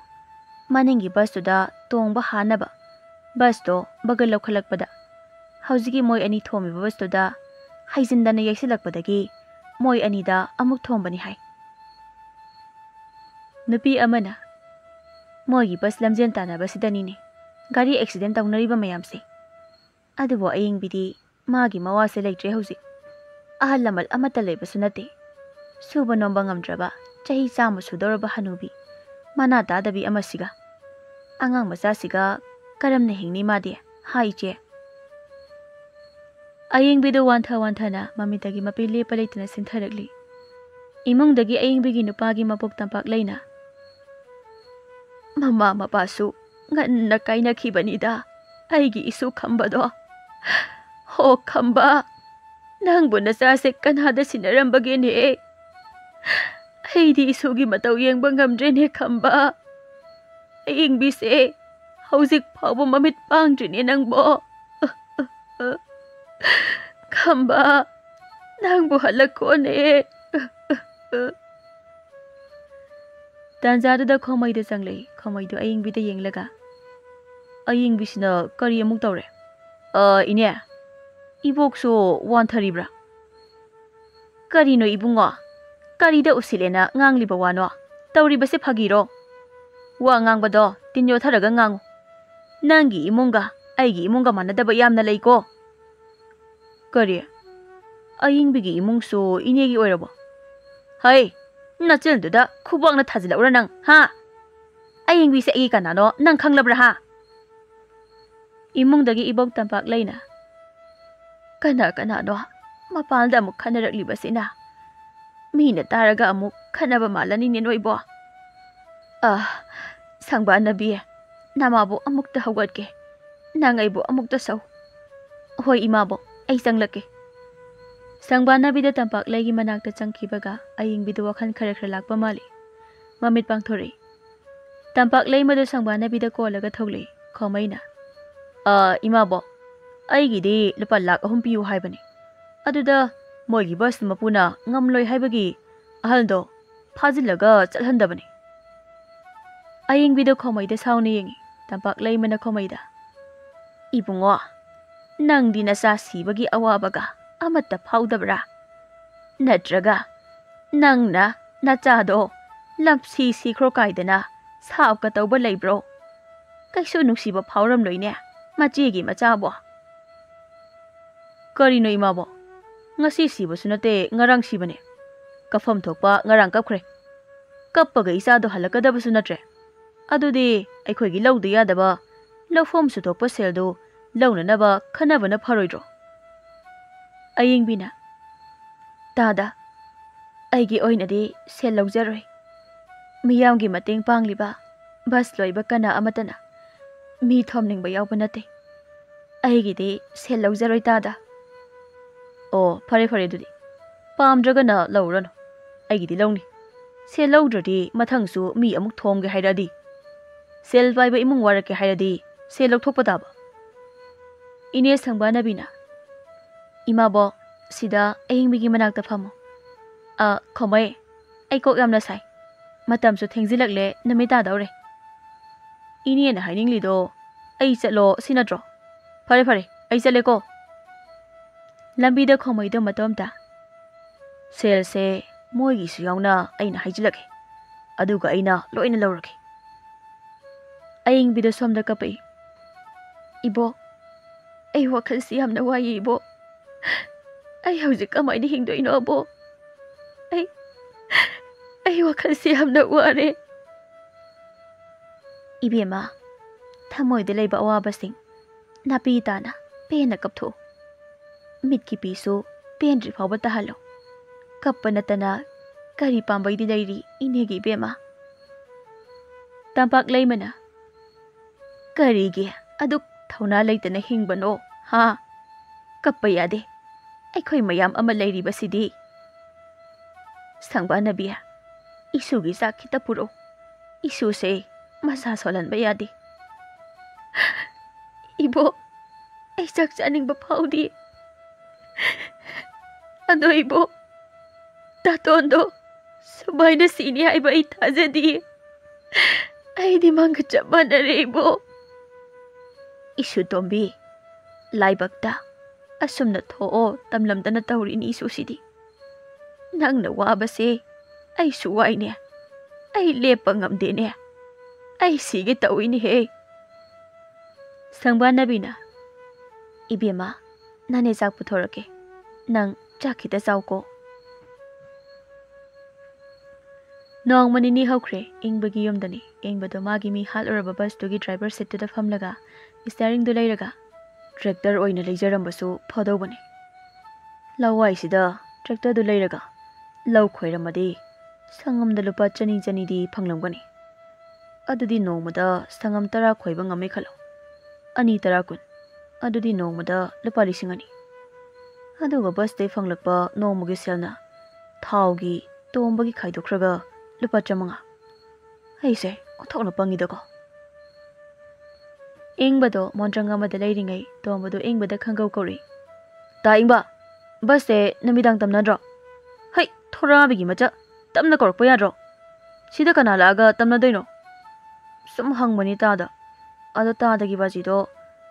ꯃꯅꯤꯡꯒꯤ ꯕꯁꯇꯨꯗ ꯇꯣꯡꯕ ꯍꯥꯟꯅꯕ ꯕꯁꯇꯣ ꯕꯒꯜ ꯂꯧꯈꯠꯂꯛꯄꯗ, ꯍꯧꯖꯤꯛꯀꯤ ꯃꯣꯏ ꯑꯅꯤ ꯊꯣꯝꯃꯤꯕ ꯕꯁꯇꯨꯗ ꯍꯩꯖꯤꯟꯗꯅ ꯌꯩꯁꯤꯜꯂꯛꯄꯗꯒꯤ ꯃꯣꯏ ꯑꯅꯤꯗ ꯑꯃꯨꯛ ꯊꯣꯝꯕꯅꯤ ꯍꯥꯏ꯫ ꯅꯨꯄꯤ ꯑꯃꯅ, "ꯃꯣꯏꯒꯤ ꯕꯁ ꯂꯝꯖꯦꯟ ꯇꯥꯟꯅꯕꯁꯤꯗꯅꯤꯅꯦ ꯒꯥꯔꯤ ꯑꯦꯛꯁꯤꯗꯦꯟ ꯇꯧꯅꯔꯤꯕ ꯃꯌꯥꯝꯁꯦ꯫ ꯑꯗꯨꯕꯨ ꯑꯌꯤꯡꯕꯤꯗꯤ ꯃꯥꯒꯤ ꯃꯋꯥꯁꯦ ꯂꯩꯇ꯭ꯔꯦ ꯍꯧꯖꯤꯛ꯫ ꯑꯍꯜ ꯂꯃꯟ ꯑꯃꯠꯇ ꯂꯩꯕꯁꯨ ꯅꯠꯇꯦ꯫ ꯁꯨꯕ ꯅꯣꯝꯕ ꯉꯝꯗ꯭ꯔꯕ ꯆꯍꯤ ꯆꯥꯝꯃ ꯁꯨꯗꯧꯔꯕ ꯍꯅꯨꯕꯤ ꯃꯅꯥ ꯇꯥꯗꯕꯤ ꯑꯃꯁꯤꯒ꯫ ꯑꯉꯥꯡ ꯃꯆꯥꯁꯤꯒ ꯀꯔꯝꯅ ꯍꯤꯡꯅꯤ ꯃꯥꯗꯤ, ꯍꯥ ꯏꯆꯦ?" ꯑꯌꯤꯡꯕꯤꯗꯨ ꯋꯥꯟꯊ ꯋꯥꯟꯊꯅ ꯃꯃꯤꯠꯇꯒꯤ ꯃꯄꯤ ꯂꯦꯞꯄ ꯂꯩꯇꯅ ꯆꯤꯟꯊꯔꯛꯂꯤ꯫ ꯏꯃꯨꯡꯗꯒꯤ ꯑꯌꯤꯡꯕꯤꯒꯤ ꯅꯨꯄꯥꯒꯤ ꯃꯕꯣꯛ ꯇꯝꯄꯥꯛ ꯂꯩꯅ, "ꯃꯃꯥ ꯃꯄꯥꯁꯨ ꯉꯟꯅ ꯀꯥꯏꯅꯈꯤꯕꯅꯤꯗ ꯑꯩꯒꯤ ꯏꯁꯨ ꯈꯝꯕꯗꯣ꯫ ꯍꯣ ꯈꯝꯕ, ꯅꯪꯕꯨ ꯅꯆꯥꯁꯦ ꯀꯅꯥꯗ ꯁꯤꯟꯅꯔꯝꯕꯒꯦꯅꯦ? ꯑꯩꯗꯤ ꯏꯁꯨꯒꯤ ꯃꯇꯧ ꯌꯦꯡꯕ ꯉꯝꯗ꯭ꯔꯦꯅꯦ ꯈꯝꯕ꯫ ꯑꯌꯤꯡꯕꯤꯁꯦ ꯍꯧꯖꯤꯛ ꯐꯥꯎꯕ ꯃꯃꯤꯠ ꯄꯥꯡꯗ꯭ꯔꯤꯅꯦ ꯅꯪꯕꯣ꯫ ꯈꯝꯕ, ꯅꯪꯕꯨ ꯍꯜꯂꯛꯈꯣꯅꯦ꯫" ꯇꯥꯟꯖꯥꯗꯨꯗ ꯈꯣꯃꯩꯗ ꯆꯪꯂꯛꯏ꯫ ꯈꯣꯃꯩꯗꯨ ꯑꯌꯤꯡꯕꯤꯗ ꯌꯦꯡꯂꯒ, "ꯑꯌꯤꯡꯕꯤꯁꯤꯅ ꯀꯔꯤ ꯑꯃꯨꯛ ꯇꯧꯔꯦ? ꯑ, ꯏꯅꯦ, ꯏꯕꯣꯛꯁꯨ ꯋꯥꯟꯊꯔꯤꯕ꯭ꯔꯥ?" "ꯀꯔꯤꯅꯣ ꯏꯕꯨꯡꯉꯣ? ꯀꯔꯤꯗ ꯎꯁꯤꯜꯂꯦꯅ ꯉꯥꯡꯂꯤꯕ ꯋꯥꯅꯣ? ꯇꯧꯔꯤꯕꯁꯦ ꯐꯥꯒꯤꯔꯣ? ꯋꯥ ꯉꯥꯡꯕꯗꯣ ꯇꯤꯟ ꯌꯣꯠꯊꯔꯒ ꯉꯥꯡꯉꯨ꯫ ꯅꯪꯒꯤ ꯏꯃꯨꯡꯒ ꯑꯩꯒꯤ ꯏꯃꯨꯡꯒ ꯃꯥꯟꯅꯗꯕ ꯌꯥꯝꯅ ꯂꯩꯀꯣ꯫" "ꯀꯔꯤ? ꯑꯌꯤꯡꯕꯤꯒꯤ ꯏꯃꯨꯡꯁꯨ ꯏꯅꯦꯒꯤ ꯑꯣꯏꯔꯕꯣ? ꯍꯩ, ꯅꯆꯤꯟꯗꯨꯗ ꯈꯨꯕꯥꯛꯅ ꯊꯥꯖꯤꯜꯂꯛꯎꯔ ꯅꯪ, ꯍꯥ? ꯑꯌꯤꯡꯕꯤꯁꯦ ꯑꯩꯒꯤ ꯀꯅꯥꯅꯣ ꯅꯪ ꯈꯪꯂꯕ꯭ꯔꯥ, ꯍꯥ?" ꯏꯃꯨꯡꯗꯒꯤ ꯏꯕꯣꯛ ꯇꯝꯄꯥꯛ ꯂꯩꯅ, "ꯀꯅꯥ ꯀꯅꯥꯅꯣ ꯃꯄꯥꯟꯗ ꯑꯃꯨꯛ ꯈꯟꯅꯔꯛꯂꯤꯕꯁꯤꯅ? ꯃꯤꯅ ꯇꯥꯔꯒ ꯑꯃꯨꯛ ꯈꯠꯅꯕ ꯃꯥꯜꯂꯅꯤꯅꯦ ꯅꯣꯏꯕꯣ꯫ ꯑ, ꯁꯪꯕꯥꯅꯕꯤ, ꯅꯃꯥꯕꯨ ꯑꯃꯨꯛꯇ ꯍꯧꯒꯠꯀꯦ꯫ ꯅꯪ ꯑꯩꯕꯨ ꯑꯃꯨꯛꯇ ꯁꯧ꯫ ꯍꯣꯏ ꯏꯃꯥꯕꯣꯛ, ꯑꯩ ꯆꯪꯂꯛꯀꯦ꯫" ꯁꯪꯕꯥꯅꯕꯤꯗ ꯇꯝꯄꯥꯛꯂꯩꯒꯤ ꯃꯅꯥꯛꯇ ꯆꯪꯈꯤꯕꯒ ꯑꯌꯤꯡꯕꯤꯗꯨ ꯋꯥꯈꯜ ꯈꯔ ꯈꯔ ꯂꯥꯛꯄ ꯃꯥꯜꯂꯤ꯫ ꯃꯃꯤꯠ ꯄꯥꯡꯊꯣꯔꯛꯏ꯫ ꯇꯝꯄꯥꯛꯂꯩꯃꯗꯨ ꯁꯪꯕꯥꯅꯕꯤꯗ ꯀꯣꯜꯂꯒ ꯊꯣꯛꯂꯛꯏ꯫ ꯈꯣꯃꯩꯅ, "ꯑ, ꯏꯃꯥꯕꯣꯛ, ꯑꯩꯒꯤꯗꯤ ꯂꯨꯄꯥ ꯂꯥꯛ ꯑꯍꯨꯝ ꯄꯤꯌꯨ ꯍꯥꯏꯕꯅꯤ꯫ ꯑꯗꯨꯗ ꯃꯣꯏꯒꯤ ꯕꯁ ꯃꯄꯨꯅ ꯉꯝꯂꯣꯏ ꯍꯥꯏꯕꯒꯤ ꯑꯍꯜꯗꯣ ꯐꯥꯖꯤꯜꯂꯒ ꯆꯠꯍꯟꯗꯕꯅꯤ꯫" ꯑꯌꯤꯡꯕꯤꯗ ꯈꯣꯃꯩꯗ ꯁꯥꯎꯅ ꯌꯦꯡꯉꯤ꯫ ꯇꯝꯄꯥꯛꯂꯩꯃꯅ ꯈꯣꯃꯩꯗ, "ꯏꯕꯨꯡꯉꯣ, ꯅꯪꯗꯤ ꯅꯆꯥ ꯁꯤꯕꯒꯤ ꯑꯋꯥꯕꯒ ꯑꯃꯠꯇ ꯐꯥꯎꯗꯕ꯭ꯔꯥ? ꯅꯠꯇ꯭ꯔꯒ ꯅꯪꯅ ꯅꯆꯥꯗꯣ ꯂꯝꯁꯤ ꯁꯤꯈ꯭ꯔꯣ ꯀꯥꯏꯗꯅ ꯁꯥꯞꯀ ꯇꯧꯕ ꯂꯩꯕ꯭ꯔꯣ? ꯀꯩꯁꯨ ꯅꯨꯡꯁꯤꯕ ꯐꯥꯎꯔꯝꯂꯣꯏꯅꯦ, ꯃꯆꯦꯒꯤ ꯃꯆꯥꯕꯣ꯫ ꯀꯔꯤꯅꯣ ꯏꯃꯥꯕꯣ? ꯉꯁꯤ ꯁꯤꯕꯁꯨ ꯅꯠꯇꯦ, ꯉꯔꯥꯡ ꯁꯤꯕꯅꯦ꯫ ꯀꯞꯐꯝ ꯊꯣꯛꯄ ꯉꯔꯥꯡ ꯀꯞꯈ꯭ꯔꯦ꯫ ꯀꯞꯄꯒ ꯏꯆꯥꯗꯣ ꯍꯜꯂꯛꯀꯗꯕꯁꯨ ꯅꯠꯇ꯭ꯔꯦ꯫ ꯑꯗꯨꯗꯤ ꯑꯩꯈꯣꯏꯒꯤ ꯂꯧꯗ ꯌꯥꯗꯕ ꯂꯧꯐꯝꯁꯨ ꯊꯣꯛꯄ ꯁꯦꯜꯗꯨ ꯂꯧꯅꯅꯕ ꯈꯟꯅꯕꯅ ꯐꯔꯣꯏꯗ꯭ꯔꯣ? ꯑꯌꯦꯡꯕꯤꯅ, "ꯇꯥꯗ, ꯑꯩꯒꯤ ꯑꯣꯏꯅꯗꯤ ꯁꯦꯜ ꯂꯧꯖꯔꯣꯏ꯫ ꯃꯤꯌꯥꯝꯒꯤ ꯃꯇꯦꯡ ꯄꯥꯡꯂꯤꯕ ꯕꯁ ꯂꯣꯏꯕ ꯀꯅꯥ ꯑꯃꯠꯇꯅ ꯃꯤ ꯊꯣꯝꯅꯤꯡꯕ ꯌꯥꯎꯕ ꯅꯠꯇꯦ꯫ ꯑꯩꯒꯤꯗꯤ ꯁꯦꯜ ꯂꯧꯖꯔꯣꯏ ꯇꯥꯗ꯫" "ꯑꯣ, ꯐꯔꯦ ꯐꯔꯦ, ꯑꯗꯨꯗꯤ ꯄꯥꯝꯗ꯭ꯔꯒꯅ ꯂꯧꯔꯅꯨ꯫ ꯑꯩꯒꯤꯗꯤ ꯂꯧꯅꯤ꯫ ꯁꯦꯜ ꯂꯧꯗ꯭ꯔꯗꯤ ꯃꯊꯪꯁꯨ ꯃꯤ ꯑꯃꯨꯛ ꯊꯣꯝꯒꯦ ꯍꯥꯏꯔꯛꯑꯗꯤ? ꯁꯦꯜ ꯄꯥꯏꯕ ꯏꯃꯨꯡ ꯋꯥꯔꯛꯀꯦ ꯍꯥꯏꯔꯗꯤ ꯁꯦꯜ ꯂꯧꯊꯣꯛꯄ ꯇꯥꯕ꯫" ꯏꯅꯦ ꯁꯪꯕꯥꯅꯕꯤꯅ, "ꯏꯃꯥꯕꯣꯛ, ꯁꯤꯗ ꯑꯌꯤꯡꯕꯤꯒꯤ ꯃꯅꯥꯛꯇ ꯐꯝꯃꯣ꯫ ꯑ, ꯈꯣꯃꯩ, ꯑꯩ ꯀꯣꯛ ꯌꯥꯝꯅ ꯁꯥꯏ꯫ ꯃꯇꯝꯁꯨ ꯊꯦꯡꯖꯤꯜꯂꯛꯂꯦ, ꯅꯨꯃꯤꯠ ꯇꯥꯗꯧꯔꯦ꯫ ꯏꯅꯦꯅ ꯍꯥꯏꯅꯤꯡꯂꯤꯗꯣ ꯑꯩ ꯆꯠꯂꯣ ꯁꯤ ꯅꯠꯇ꯭ꯔꯣ? ꯐꯔꯦ ꯐꯔꯦ, ꯑꯩ ꯆꯠꯂꯦꯀꯣ꯫" ꯂꯝꯕꯤꯗ ꯈꯣꯃꯩꯗꯣ ꯃꯇꯣꯝꯇ, "ꯁꯦꯜꯁꯦ ꯃꯣꯏꯒꯤꯁꯨ ꯌꯥꯎꯅ ꯑꯩꯅ ꯍꯥꯏꯖꯤꯜꯂꯛꯀꯦ, ꯑꯗꯨꯒ ꯑꯩꯅ ꯂꯣꯏꯅ ꯂꯧꯔꯒꯦ꯫" ꯑꯌꯤꯡꯕꯤꯗꯣ ꯁꯣꯝꯗ ꯀꯞꯄꯛꯏ꯫ "ꯏꯕꯣꯛ, ꯑꯩ ꯋꯥꯈꯜꯁꯤ ꯌꯥꯝꯅ ꯋꯥꯏꯌꯦ ꯏꯕꯣꯛ꯫ ꯑꯩ ꯍꯧꯖꯤꯛ ꯀꯃꯥꯏꯅ ꯍꯤꯡꯗꯣꯏꯅꯣ ꯑꯕꯣꯛ? ꯑꯩ, ꯑꯩ ꯋꯥꯈꯜꯁꯤ ꯌꯥꯝꯅ ꯋꯥꯔꯦ꯫" "ꯏꯕꯦꯝꯃ, ꯊꯃꯣꯏꯗ ꯂꯩꯕ ꯑꯋꯥꯕꯁꯤꯡ ꯅꯥꯄꯤ ꯇꯥꯅ ꯄꯦꯟꯅ ꯀꯞꯊꯣꯛꯎ꯫ ꯃꯤꯠꯀꯤ ꯄꯤꯁꯨ ꯄꯦꯟꯗ꯭ꯔꯤ ꯐꯥꯎꯕ ꯇꯥꯍꯜꯂꯨ꯫ ꯀꯞꯄ ꯅꯠꯇꯅ ꯀꯔꯤ ꯄꯥꯝꯕꯩꯗꯤ ꯂꯩꯔꯤ ꯏꯅꯦꯒꯤ ꯏꯕꯦꯝꯃ?" ꯇꯝꯄꯥꯛ ꯂꯩꯃꯅ, "ꯀꯔꯤꯒꯤ ꯑꯗꯨꯛ ꯊꯧꯅꯥ ꯂꯩꯇꯅ ꯍꯤꯡꯕꯅꯣ, ꯍꯥ? ꯀꯞꯄ ꯌꯥꯗꯦ꯫ ꯑꯩꯈꯣꯏ ꯃꯌꯥꯝ ꯑꯃ ꯂꯩꯔꯤꯕꯁꯤꯗꯤ꯫" ꯁꯪꯕꯥꯅꯕꯤ, "ꯏꯁꯨꯒꯤ ꯆꯥꯛ ꯈꯤꯇ ꯄꯨꯔꯛꯎ꯫ ꯏꯁꯨꯁꯦ ꯃꯁꯥ ꯁꯣꯜꯍꯟꯕ ꯌꯥꯗꯦ꯫" "ꯏꯕꯣ, ꯑꯩ ꯆꯥꯛ ꯆꯥꯅꯤꯡꯕ ꯐꯥꯎꯗꯦ꯫ ꯑꯗꯣ ꯏꯕꯣ, ꯇꯥꯇꯣꯟꯗꯣ ꯁꯨꯃꯥꯏꯅ ꯁꯤꯅꯤ ꯍꯥꯏꯕ ꯑꯩ ꯊꯥꯖꯗꯤꯌꯦ꯫ ꯑꯩꯗꯤ ꯃꯥꯒ ꯆꯞ ꯃꯥꯟꯅꯔꯦ ꯏꯕꯣ꯫" "ꯏꯁꯨ ꯇꯣꯝꯕꯤ, ꯂꯥꯏꯕꯛꯇ ꯑꯁꯨꯝꯅ ꯊꯣꯛꯑꯣ ꯇꯝꯂꯝꯗꯅ ꯇꯧꯔꯤꯅꯤ ꯏꯁꯨꯁꯤꯗꯤ꯫ ꯅꯪꯅ ꯋꯥꯕꯁꯦ ꯑꯩꯁꯨ ꯋꯥꯏꯅꯦ꯫ ꯑꯩ ꯂꯦꯞꯄ ꯉꯝꯗꯦꯅꯦ꯫ ꯑꯩ ꯁꯤꯒꯦ ꯇꯧꯏꯅꯦꯍꯦ꯫ ꯁꯪꯕꯥꯟꯅꯕꯤꯅ, "ꯏꯕꯦꯝꯃ, ꯅꯅꯦ ꯆꯥꯛ ꯄꯨꯊꯣꯔꯛꯀꯦ꯫ ꯅꯪ ꯆꯥꯛ ꯈꯤꯇ ꯆꯥꯎꯀꯣ꯫" ꯅꯣꯡꯃ ꯅꯤꯅꯤ ꯍꯧꯈ꯭ꯔꯦ, ꯏꯪꯕꯒꯤ ꯌꯨꯝꯗꯅꯤ꯫ ꯏꯪꯕꯗꯣ ꯃꯥꯒꯤ ꯃꯤ ꯍꯥꯠꯂꯨꯔꯕ ꯕꯁꯇꯨꯒꯤ ꯗ꯭ꯔꯥꯏꯚꯔ ꯁꯤꯠꯇꯨꯗ ꯐꯝꯂꯒ ꯏꯁꯇꯤꯌꯥꯔꯤꯡꯗꯨ ꯂꯩꯔꯒ, "ꯇ꯭ꯔꯦꯛꯇꯔ ꯑꯣꯏꯅ ꯂꯩꯖꯔꯝꯕꯁꯨ ꯐꯗꯧꯕꯅꯤ꯫ ꯂꯋꯥꯏꯁꯤꯗ ꯇ꯭ꯔꯦꯛꯇꯔꯗꯨ ꯂꯩꯔꯒ ꯂꯧ ꯈꯣꯏꯔꯝꯃꯗꯤ ꯁꯪꯉꯝꯗ ꯂꯨꯄꯥ ꯆꯅꯤ ꯆꯅꯤꯗꯤ ꯐꯪꯂꯝꯒꯅꯤ꯫ ꯑꯗꯨꯗꯤ ꯅꯣꯡꯃꯗ ꯁꯪꯉꯝ ꯇꯔꯥ ꯈꯣꯏꯕ ꯉꯝꯃꯦ ꯈꯜꯂꯣ꯫ ꯑꯅꯤ ꯇꯔꯥ ꯀꯨꯟ꯫ ꯑꯗꯨꯗꯤ ꯅꯣꯡꯃꯗ ꯂꯨꯄꯥ ꯂꯤꯁꯤꯡ ꯑꯅꯤ꯫ ꯑꯗꯨꯒ ꯕꯁꯇꯩ ꯐꯪꯂꯛꯄ ꯅꯣꯡꯃꯒꯤ ꯁꯦꯜꯅ ꯊꯥꯎꯒꯤ, ꯇꯣꯝꯕꯒꯤ ꯈꯥꯏꯗꯣꯛꯈ꯭ꯔꯒ ꯂꯨꯄꯥ ꯆꯥꯃꯉꯥ꯫ ꯑꯩꯁꯦ ꯑꯣꯟꯊꯣꯛꯅ ꯄꯪꯉꯤꯗꯀꯣ꯫" ꯏꯪꯕꯗꯣ ꯃꯣꯟꯗ꯭ꯔꯪ ꯑꯃꯗ ꯂꯩꯔꯤꯉꯩ ꯇꯣꯝꯕꯗꯣ ꯏꯪꯕꯗ ꯈꯪꯒꯧ ꯀꯧꯔꯛꯏ꯫ "ꯇꯥ ꯏꯪꯕ, ꯕꯁꯁꯦ ꯅꯨꯃꯤꯗꯥꯡ ꯇꯝꯅꯗ꯭ꯔꯣ? ꯍꯩ, ꯊꯣꯔꯥꯕꯤꯒꯤ ꯃꯆꯥ, ꯇꯞꯅ ꯀꯧꯔꯛꯄ ꯌꯥꯗ꯭ꯔꯣ? ꯁꯤꯗ ꯀꯅꯥ ꯂꯥꯛꯑꯒ ꯇꯝꯅꯗꯣꯏꯅꯣ?" ꯁꯨꯝ ꯍꯪꯕꯅꯤ ꯇꯥꯗ꯫ ꯑꯗꯣ ꯇꯥꯗꯒꯤ ꯕꯥꯖꯤꯗꯣ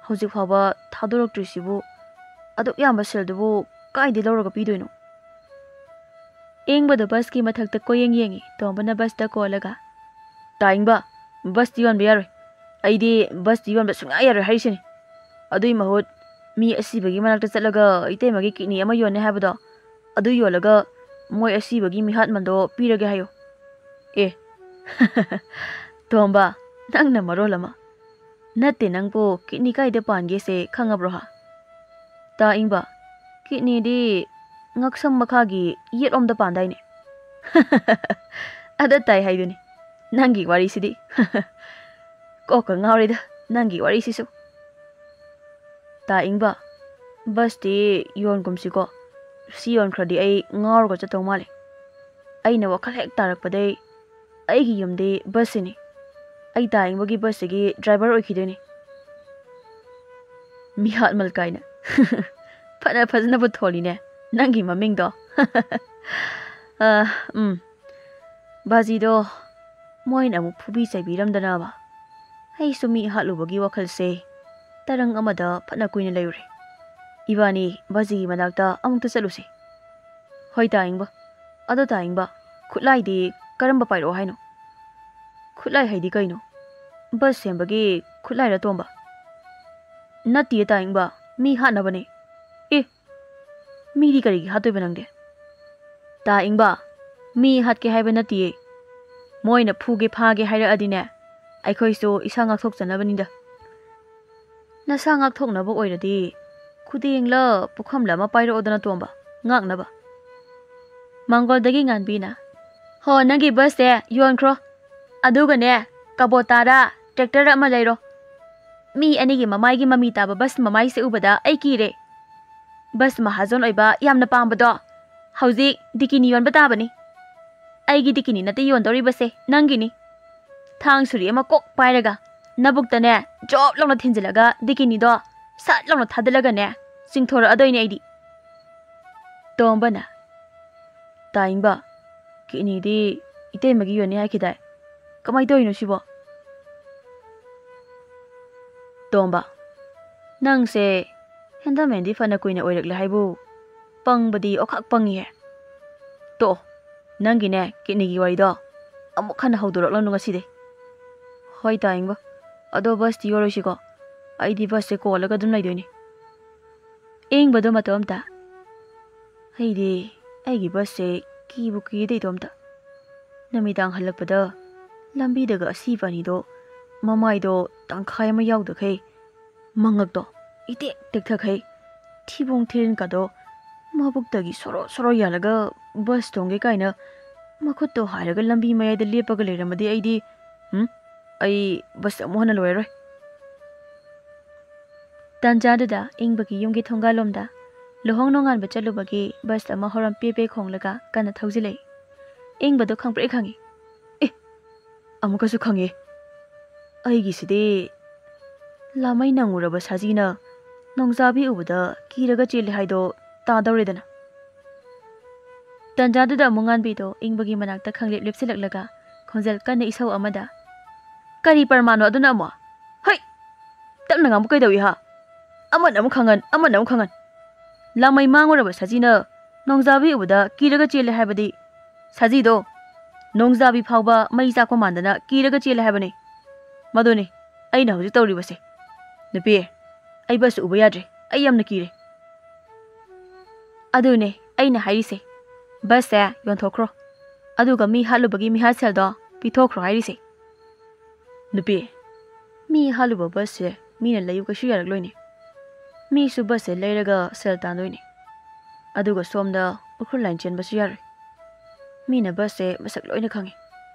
ꯍꯧꯖꯤꯛ ꯐꯥꯎꯕ ꯊꯥꯗꯣꯔꯛꯇ꯭ꯔꯤꯁꯤꯕꯨ, ꯑꯗꯨꯛ ꯌꯥꯝꯕ ꯁꯦꯜꯗꯨꯕꯨ ꯀꯥꯏꯗꯩ ꯂꯧꯔꯒ ꯄꯤꯗꯣꯏꯅꯣ? ꯏꯪꯕꯗꯣ ꯕꯁꯀꯤ ꯃꯊꯛꯇ ꯀꯣꯏꯌꯦꯡ ꯌꯦꯡꯉꯤ꯫ ꯇꯣꯝꯕꯅ ꯕꯁꯇ ꯀꯣꯜꯂꯒ, "ꯇꯥ ꯏꯪꯕ, ꯕꯁꯇꯤ ꯌꯣꯟꯕ ꯌꯥꯔꯣꯏ꯫ ꯑꯩꯗꯤ ꯕꯁꯇꯤ ꯌꯣꯟꯕ ꯁꯨꯡꯌꯥ ꯌꯥꯔꯣꯏ ꯍꯥꯏꯔꯤꯁꯤꯅꯤ꯫ ꯑꯗꯨꯏ ꯃꯍꯨꯠ ꯃꯤ ꯑꯁꯤꯕꯒꯤ ꯃꯅꯥꯛꯇ ꯆꯠꯂꯒ ꯏꯇꯩꯃꯒꯤ ꯀꯤꯠꯅꯤ ꯑꯃ ꯌꯣꯟꯅꯤ ꯍꯥꯏꯕꯗꯣ, ꯑꯗꯨ ꯌꯣꯜꯂꯒ ꯃꯣꯏ ꯑꯁꯤꯕꯒꯤ ꯃꯤꯍꯥꯠ ꯃꯟꯗꯣ ꯄꯤꯔꯒꯦ ꯍꯥꯏꯌꯨ꯫" ꯑꯦ, ꯇꯣꯝꯕ, ꯅꯪꯅ ꯃꯔꯣꯜ ꯑꯃ꯫ ꯅꯠꯇꯦ, ꯅꯪꯕꯨ ꯀꯤꯠꯅꯤ ꯀꯥꯏꯗ ꯄꯥꯟꯒꯦꯁꯦ ꯈꯪꯉꯕ꯭ꯔꯣ ꯍꯥ? ꯇꯥ ꯏꯪꯕ, ꯀꯤꯠꯅꯤꯗꯤ ꯉꯛꯁꯝ ꯃꯈꯥꯒꯤ ꯌꯦꯠꯂꯣꯝꯗ ꯄꯥꯟꯗꯥꯏꯅꯦ? ꯑꯗ ꯇꯥꯏ ꯍꯥꯏꯗꯨꯅꯤ꯫ ꯅꯪꯒꯤ ꯋꯥꯔꯤꯁꯤꯗꯤ꯫ ꯀꯣꯛꯀ ꯉꯥꯎꯔꯦꯗ, ꯅꯪꯒꯤ ꯋꯥꯔꯤꯁꯤꯁꯨ꯫ ꯇꯥ ꯏꯪꯕ, ꯕꯁꯇꯤ ꯌꯣꯟꯒꯨꯝꯁꯤꯀꯣ꯫ ꯁꯤ ꯌꯣꯟꯈ꯭ꯔꯗꯤ ꯑꯩ ꯉꯥꯎꯔꯒ ꯆꯠꯇꯧ ꯃꯥꯜꯂꯦ꯫ ꯑꯩꯅ ꯋꯥꯈꯜ ꯍꯦꯛ ꯇꯥꯔꯛꯄꯗꯩ ꯑꯩꯒꯤ ꯌꯨꯝꯗꯤ ꯕꯁꯁꯤꯅꯤ꯫ ꯑꯩ ꯇꯥ ꯏꯪꯕꯒꯤ ꯕꯁꯁꯤꯒꯤ ꯗ꯭ꯔꯥꯏꯚꯔ ꯑꯣꯏꯈꯤꯗꯣꯏꯅꯤ꯫ ꯃꯤꯍꯥꯠꯃꯜ ꯀꯥꯏꯅ꯫ ꯐꯅ ꯐꯖꯅꯕꯨ ꯊꯣꯜꯂꯤꯅꯦ ꯅꯪꯒꯤ ꯃꯃꯤꯡꯗꯣ꯫ ꯑ, ꯎꯝ꯫ ꯕꯥꯖꯤꯗꯣ ꯃꯣꯏꯅ ꯑꯃꯨꯛ ꯐꯨꯕꯤ ꯆꯩꯕꯤꯔꯝꯗꯅꯕ꯫ ꯑꯩꯁꯨ ꯃꯤ ꯍꯥꯠꯂꯨꯕꯒꯤ ꯋꯥꯈꯜꯁꯦ ꯇꯔꯪ ꯑꯃꯗ ꯐꯅ ꯀꯨꯏꯅ ꯂꯩꯔꯨꯔꯦ꯫ ꯏꯕꯥꯅꯤ ꯕꯥꯖꯤꯒꯤ ꯃꯅꯥꯛꯇ ꯑꯃꯨꯛꯇ ꯆꯠꯂꯨꯁꯦ꯫ ꯍꯣꯏ ꯇꯥ ꯏꯪꯕ, ꯑꯗꯣ ꯇꯥꯏꯡꯕ, ꯈꯨꯠꯂꯥꯏꯗꯤ ꯀꯔꯝꯕ ꯄꯥꯏꯔꯛꯑꯣ ꯍꯥꯏꯅꯣ? ꯈꯨꯠꯂꯥꯏ ꯍꯥꯏꯗꯤ ꯀꯩꯅꯣ? ꯕꯁ ꯁꯦꯝꯕꯒꯤ ꯈꯨꯠꯂꯥꯏꯔ ꯇꯣꯝꯕ? ꯅꯠꯇꯤꯌꯦ ꯇꯥꯏꯡꯕ, ꯃꯤ ꯍꯥꯠꯅꯕꯅꯦ꯫ ꯑꯦ, ꯃꯤꯗꯤ ꯀꯔꯤꯒꯤ ꯍꯥꯠꯇꯣꯏꯕ ꯅꯪꯗꯤ? ꯇꯥꯏꯡꯕ, ꯃꯤ ꯍꯥꯠꯀꯦ ꯍꯥꯏꯕ ꯅꯠꯇꯤꯌꯦ꯫ ꯃꯣꯏꯅ ꯐꯨꯒꯦ ꯐꯥꯒꯦ ꯍꯥꯏꯔꯛꯑꯗꯤꯅꯦ, ꯑꯩꯈꯣꯏꯁꯨ ꯏꯁꯥ ꯉꯥꯛꯊꯣꯛꯆꯅꯕꯅꯤꯗ꯫ ꯅꯁꯥ ꯉꯥꯛꯊꯣꯛꯅꯕ ꯑꯣꯏꯔꯗꯤ ꯈꯨꯗꯦꯡꯂ ꯄꯨꯈꯝꯂ ꯑꯃ ꯄꯥꯏꯔꯛꯑꯣꯗꯅ ꯇꯣꯝꯕ, ꯉꯥꯛꯅꯕ꯫ ꯃꯪꯒꯣꯜꯗꯒꯤ ꯉꯥꯟꯕꯤꯅ, "ꯍꯣ, ꯅꯪꯒꯤ ꯕꯁꯁꯦ ꯌꯣꯟꯈ꯭ꯔꯣ꯫ ꯑꯗꯨꯒꯅꯦ, ꯀꯕꯣꯇꯥꯔ ꯇ꯭ꯔꯦꯛꯇꯔ ꯑꯃ ꯂꯩꯔꯣ꯫ ꯃꯤ ꯑꯅꯤꯒꯤ ꯃꯃꯥꯏꯒꯤ ꯃꯃꯤ ꯇꯥꯕ ꯕꯁ ꯃꯃꯥꯏꯁꯦ ꯎꯕꯗ ꯑꯩ ꯀꯤꯔꯦ꯫ ꯕꯁ ꯃꯍꯥꯖꯣꯟ ꯑꯣꯏꯕ ꯌꯥꯝꯅ ꯄꯥꯝꯕꯗꯣ ꯍꯧꯖꯤꯛ ꯗꯤꯀꯤꯅꯤ ꯌꯣꯟꯕ ꯇꯥꯕꯅꯤ꯫ ꯑꯩꯒꯤ ꯗꯤꯀꯤꯅꯤ ꯅꯠꯇꯦ ꯌꯣꯟꯗꯧꯔꯤꯕꯁꯦ, ꯅꯪꯒꯤꯅꯤ꯫ ꯊꯥꯡ ꯁꯨꯔꯤ ꯑꯃ ꯀꯣꯛ ꯄꯥꯏꯔꯒ ꯅꯕꯨꯛꯇꯅꯦ ꯖꯣꯞ ꯂꯥꯎꯅ ꯊꯤꯟꯖꯤꯜꯂꯒ ꯗꯤꯀꯤꯅꯤꯗꯣ ꯁꯠ ꯂꯥꯎꯅ ꯊꯥꯗꯠꯂꯒꯅꯦ ꯆꯤꯡꯊꯣꯔꯛꯑꯗꯣꯏꯅꯦ ꯑꯩꯗꯤ꯫" ꯇꯣꯝꯕꯅ, "ꯇꯥꯏꯡꯕ, ꯀꯤꯠꯅꯤꯗꯤ ꯏꯇꯩꯃꯒꯤ ꯌꯣꯟꯅꯤ ꯍꯥꯏꯈꯤꯗꯥꯏ? ꯀꯃꯥꯏ ꯇꯧꯔꯤꯅꯣ ꯁꯤꯕꯣ?" ꯇꯣꯝꯕ, "ꯅꯪꯁꯦ ꯍꯦꯟꯗꯝ ꯍꯦꯟꯗꯤ ꯐꯅ ꯀꯨꯏꯅ ꯑꯣꯏꯔꯛꯂꯦ ꯍꯥꯏꯕꯨ, ꯄꯪꯕꯗꯤ ꯑꯣꯈꯥꯛ ꯄꯪꯉꯤꯍꯦ꯫ ꯇꯣꯛꯑꯣ, ꯅꯪꯒꯤꯅꯦ ꯀꯤꯠꯅꯤꯒꯤ ꯋꯥꯔꯤꯗꯣ ꯑꯃꯨꯛ ꯍꯟꯅ ꯍꯧꯗꯣꯔꯛꯂꯅꯨ ꯉꯁꯤꯗꯤ꯫" "ꯍꯣꯏ ꯇꯥꯏꯡꯕ, ꯑꯗꯣ ꯕꯁꯇꯤ ꯌꯣꯜꯂꯣꯏꯁꯤꯀꯣ? ꯑꯩꯗꯤ ꯕꯁꯁꯦ ꯀꯣꯜꯂꯒ ꯑꯗꯨꯝ ꯂꯩꯗꯣꯏꯅꯤ꯫" ꯏꯪꯕꯗꯣ ꯃꯇꯣꯝꯇ, "ꯑꯩꯗꯤ ꯑꯩꯒꯤ ꯕꯁꯁꯦ ꯀꯤꯕꯨ ꯀꯤꯗꯦ ꯏꯇꯣꯝꯇ꯫ ꯅꯨꯃꯤꯗꯥꯡ ꯍꯜꯂꯛꯄꯗ ꯂꯝꯕꯤꯗꯒ ꯑꯁꯤꯕ ꯑꯅꯤꯗꯣ ꯃꯃꯥꯏꯗꯣ ꯇꯪꯈꯥꯏ ꯑꯃ ꯌꯥꯎꯗꯈꯩ, ꯃꯉꯛꯇꯣ ꯏꯇꯦꯛ ꯇꯦꯛꯊꯈꯩ, ꯊꯤꯕꯣꯡ ꯊꯤꯔꯤꯟꯀꯗꯣ ꯃꯕꯨꯛꯇꯒꯤ ꯁꯣꯔꯣ ꯁꯣꯔꯣ ꯌꯥꯜꯂꯒ ꯕꯁ ꯇꯣꯡꯒꯦ ꯀꯥꯏꯅ ꯃꯈꯨꯠꯇꯣ ꯍꯥꯏꯔꯒ ꯂꯝꯕꯤ ꯃꯌꯥꯏꯗ ꯂꯦꯞꯄꯒ ꯂꯩꯔꯝꯃꯗꯤ ꯑꯩꯗꯤ, ꯎꯝ, ꯑꯩ ꯕꯁ ꯑꯃꯨꯛ ꯍꯟꯅ ꯂꯣꯏꯔꯔꯣꯏ꯫" ꯇꯥꯟꯖꯥꯗꯨꯗ ꯏꯪꯕꯒꯤ ꯌꯨꯝꯒꯤ ꯊꯣꯡꯒꯥꯜꯂꯣꯝꯗ ꯂꯨꯍꯣꯡ ꯅꯣꯡꯉꯥꯟꯕ ꯆꯠꯂꯨꯕꯒꯤ ꯕꯁ ꯑꯃ ꯍꯣꯔꯣꯟ ꯄꯦ ꯄꯦ ꯈꯣꯡꯂꯒ ꯀꯟꯅ ꯊꯧꯖꯤꯜꯂꯛꯏ꯫ ꯏꯪꯕꯗꯣ ꯈꯪꯄ꯭ꯔꯦꯛ ꯈꯪꯉꯤ꯫ ꯑꯦ, ꯑꯃꯨꯛꯀꯁꯨ ꯈꯪꯉꯦ꯫ ꯑꯩꯒꯤꯁꯤꯗꯤ ꯂꯥꯃꯩ ꯅꯪꯉꯨꯔꯕ ꯁꯥꯖꯤꯅ ꯅꯣꯡꯖꯥꯕꯤ ꯎꯕꯗ ꯀꯤꯔꯒ ꯆꯦꯜꯂꯦ ꯍꯥꯏꯗꯣ ꯇꯥꯗꯧꯔꯦꯗꯅ꯫ ꯇꯥꯟꯖꯥꯗꯨꯗ ꯑꯃꯨꯛ ꯉꯥꯟꯕꯤꯗꯣ ꯏꯪꯕꯒꯤ ꯃꯅꯥꯛꯇ ꯈꯪꯂꯦꯞ ꯂꯦꯞꯁꯤꯜꯂꯛꯂꯒ ꯈꯣꯟꯖꯦꯜ ꯀꯟꯅ ꯏꯁꯧ ꯑꯃꯗ, "ꯀꯔꯤ ꯄ꯭ꯔꯃꯥꯟꯅꯣ ꯑꯗꯨꯅ ꯑꯃꯨꯛ? ꯍꯩ! ꯇꯞꯅ ꯉꯥꯡꯕ ꯀꯩꯗꯧꯏ ꯍꯥ? ꯑꯃꯅ ꯑꯃꯨꯛ ꯈꯪꯍꯟ, ꯑꯃꯅ ꯑꯃꯨꯛ ꯈꯪꯍꯟ꯫ ꯂꯥꯃꯩ ꯃꯥꯡꯉꯨꯔꯕ ꯁꯖꯤꯅ ꯅꯣꯡꯖꯥꯕꯤ ꯎꯕꯗ ꯀꯤꯔꯒ ꯆꯦꯜꯂꯦ ꯍꯥꯏꯕꯗꯤ ꯁꯖꯤꯗꯣ ꯅꯣꯡꯖꯥꯕꯤ ꯐꯥꯎꯕ ꯃꯩ ꯆꯥꯛꯄ ꯃꯥꯟꯗꯅ ꯀꯤꯔꯒ ꯆꯦꯜꯂꯦ ꯍꯥꯏꯕꯅꯤ꯫ ꯃꯗꯨꯅꯤ ꯑꯩꯅ ꯍꯧꯖꯤꯛ ꯇꯧꯔꯤꯕꯁꯦ꯫ ꯅꯨꯄꯤ, ꯑꯩ ꯕꯁ ꯎꯕ ꯌꯥꯗ꯭ꯔꯦ꯫ ꯑꯩ ꯌꯥꯝꯅ ꯀꯤꯔꯦ꯫ ꯑꯗꯨꯅꯦ ꯑꯩꯅ ꯍꯥꯏꯔꯤꯁꯦ, ꯕꯁꯁꯦ ꯌꯣꯟꯊꯣꯛꯈ꯭ꯔꯣ, ꯑꯗꯨꯒ ꯃꯤ ꯍꯥꯠꯂꯨꯕꯒꯤ ꯃꯤꯍꯥꯠ ꯁꯦꯜꯗꯣ ꯄꯤꯊꯣꯛꯈ꯭ꯔꯣ ꯍꯥꯏꯔꯤꯁꯦ꯫ ꯅꯨꯄꯤ, ꯃꯤ ꯍꯥꯠꯂꯨꯕ ꯕꯁꯁꯦ ꯃꯤꯅ ꯂꯩꯌꯨ ꯀꯩꯁꯨ ꯌꯥꯔꯛꯂꯣꯏꯅꯦ꯫ ꯃꯤꯁꯨ ꯕꯁꯁꯦ ꯂꯩꯔꯒ ꯁꯦꯜ ꯇꯥꯟꯗꯣꯏꯅꯦ꯫ ꯑꯗꯨꯒ ꯁꯣꯝꯗ ꯎꯈ꯭ꯔꯨꯜ ꯂꯥꯏꯟ ꯆꯦꯟꯕꯁꯨ ꯌꯥꯔꯣꯏ꯫ ꯃꯤꯅ ꯕꯁꯁꯦ ꯃꯁꯛ ꯂꯣꯏꯅ ꯈꯪꯉꯤ꯫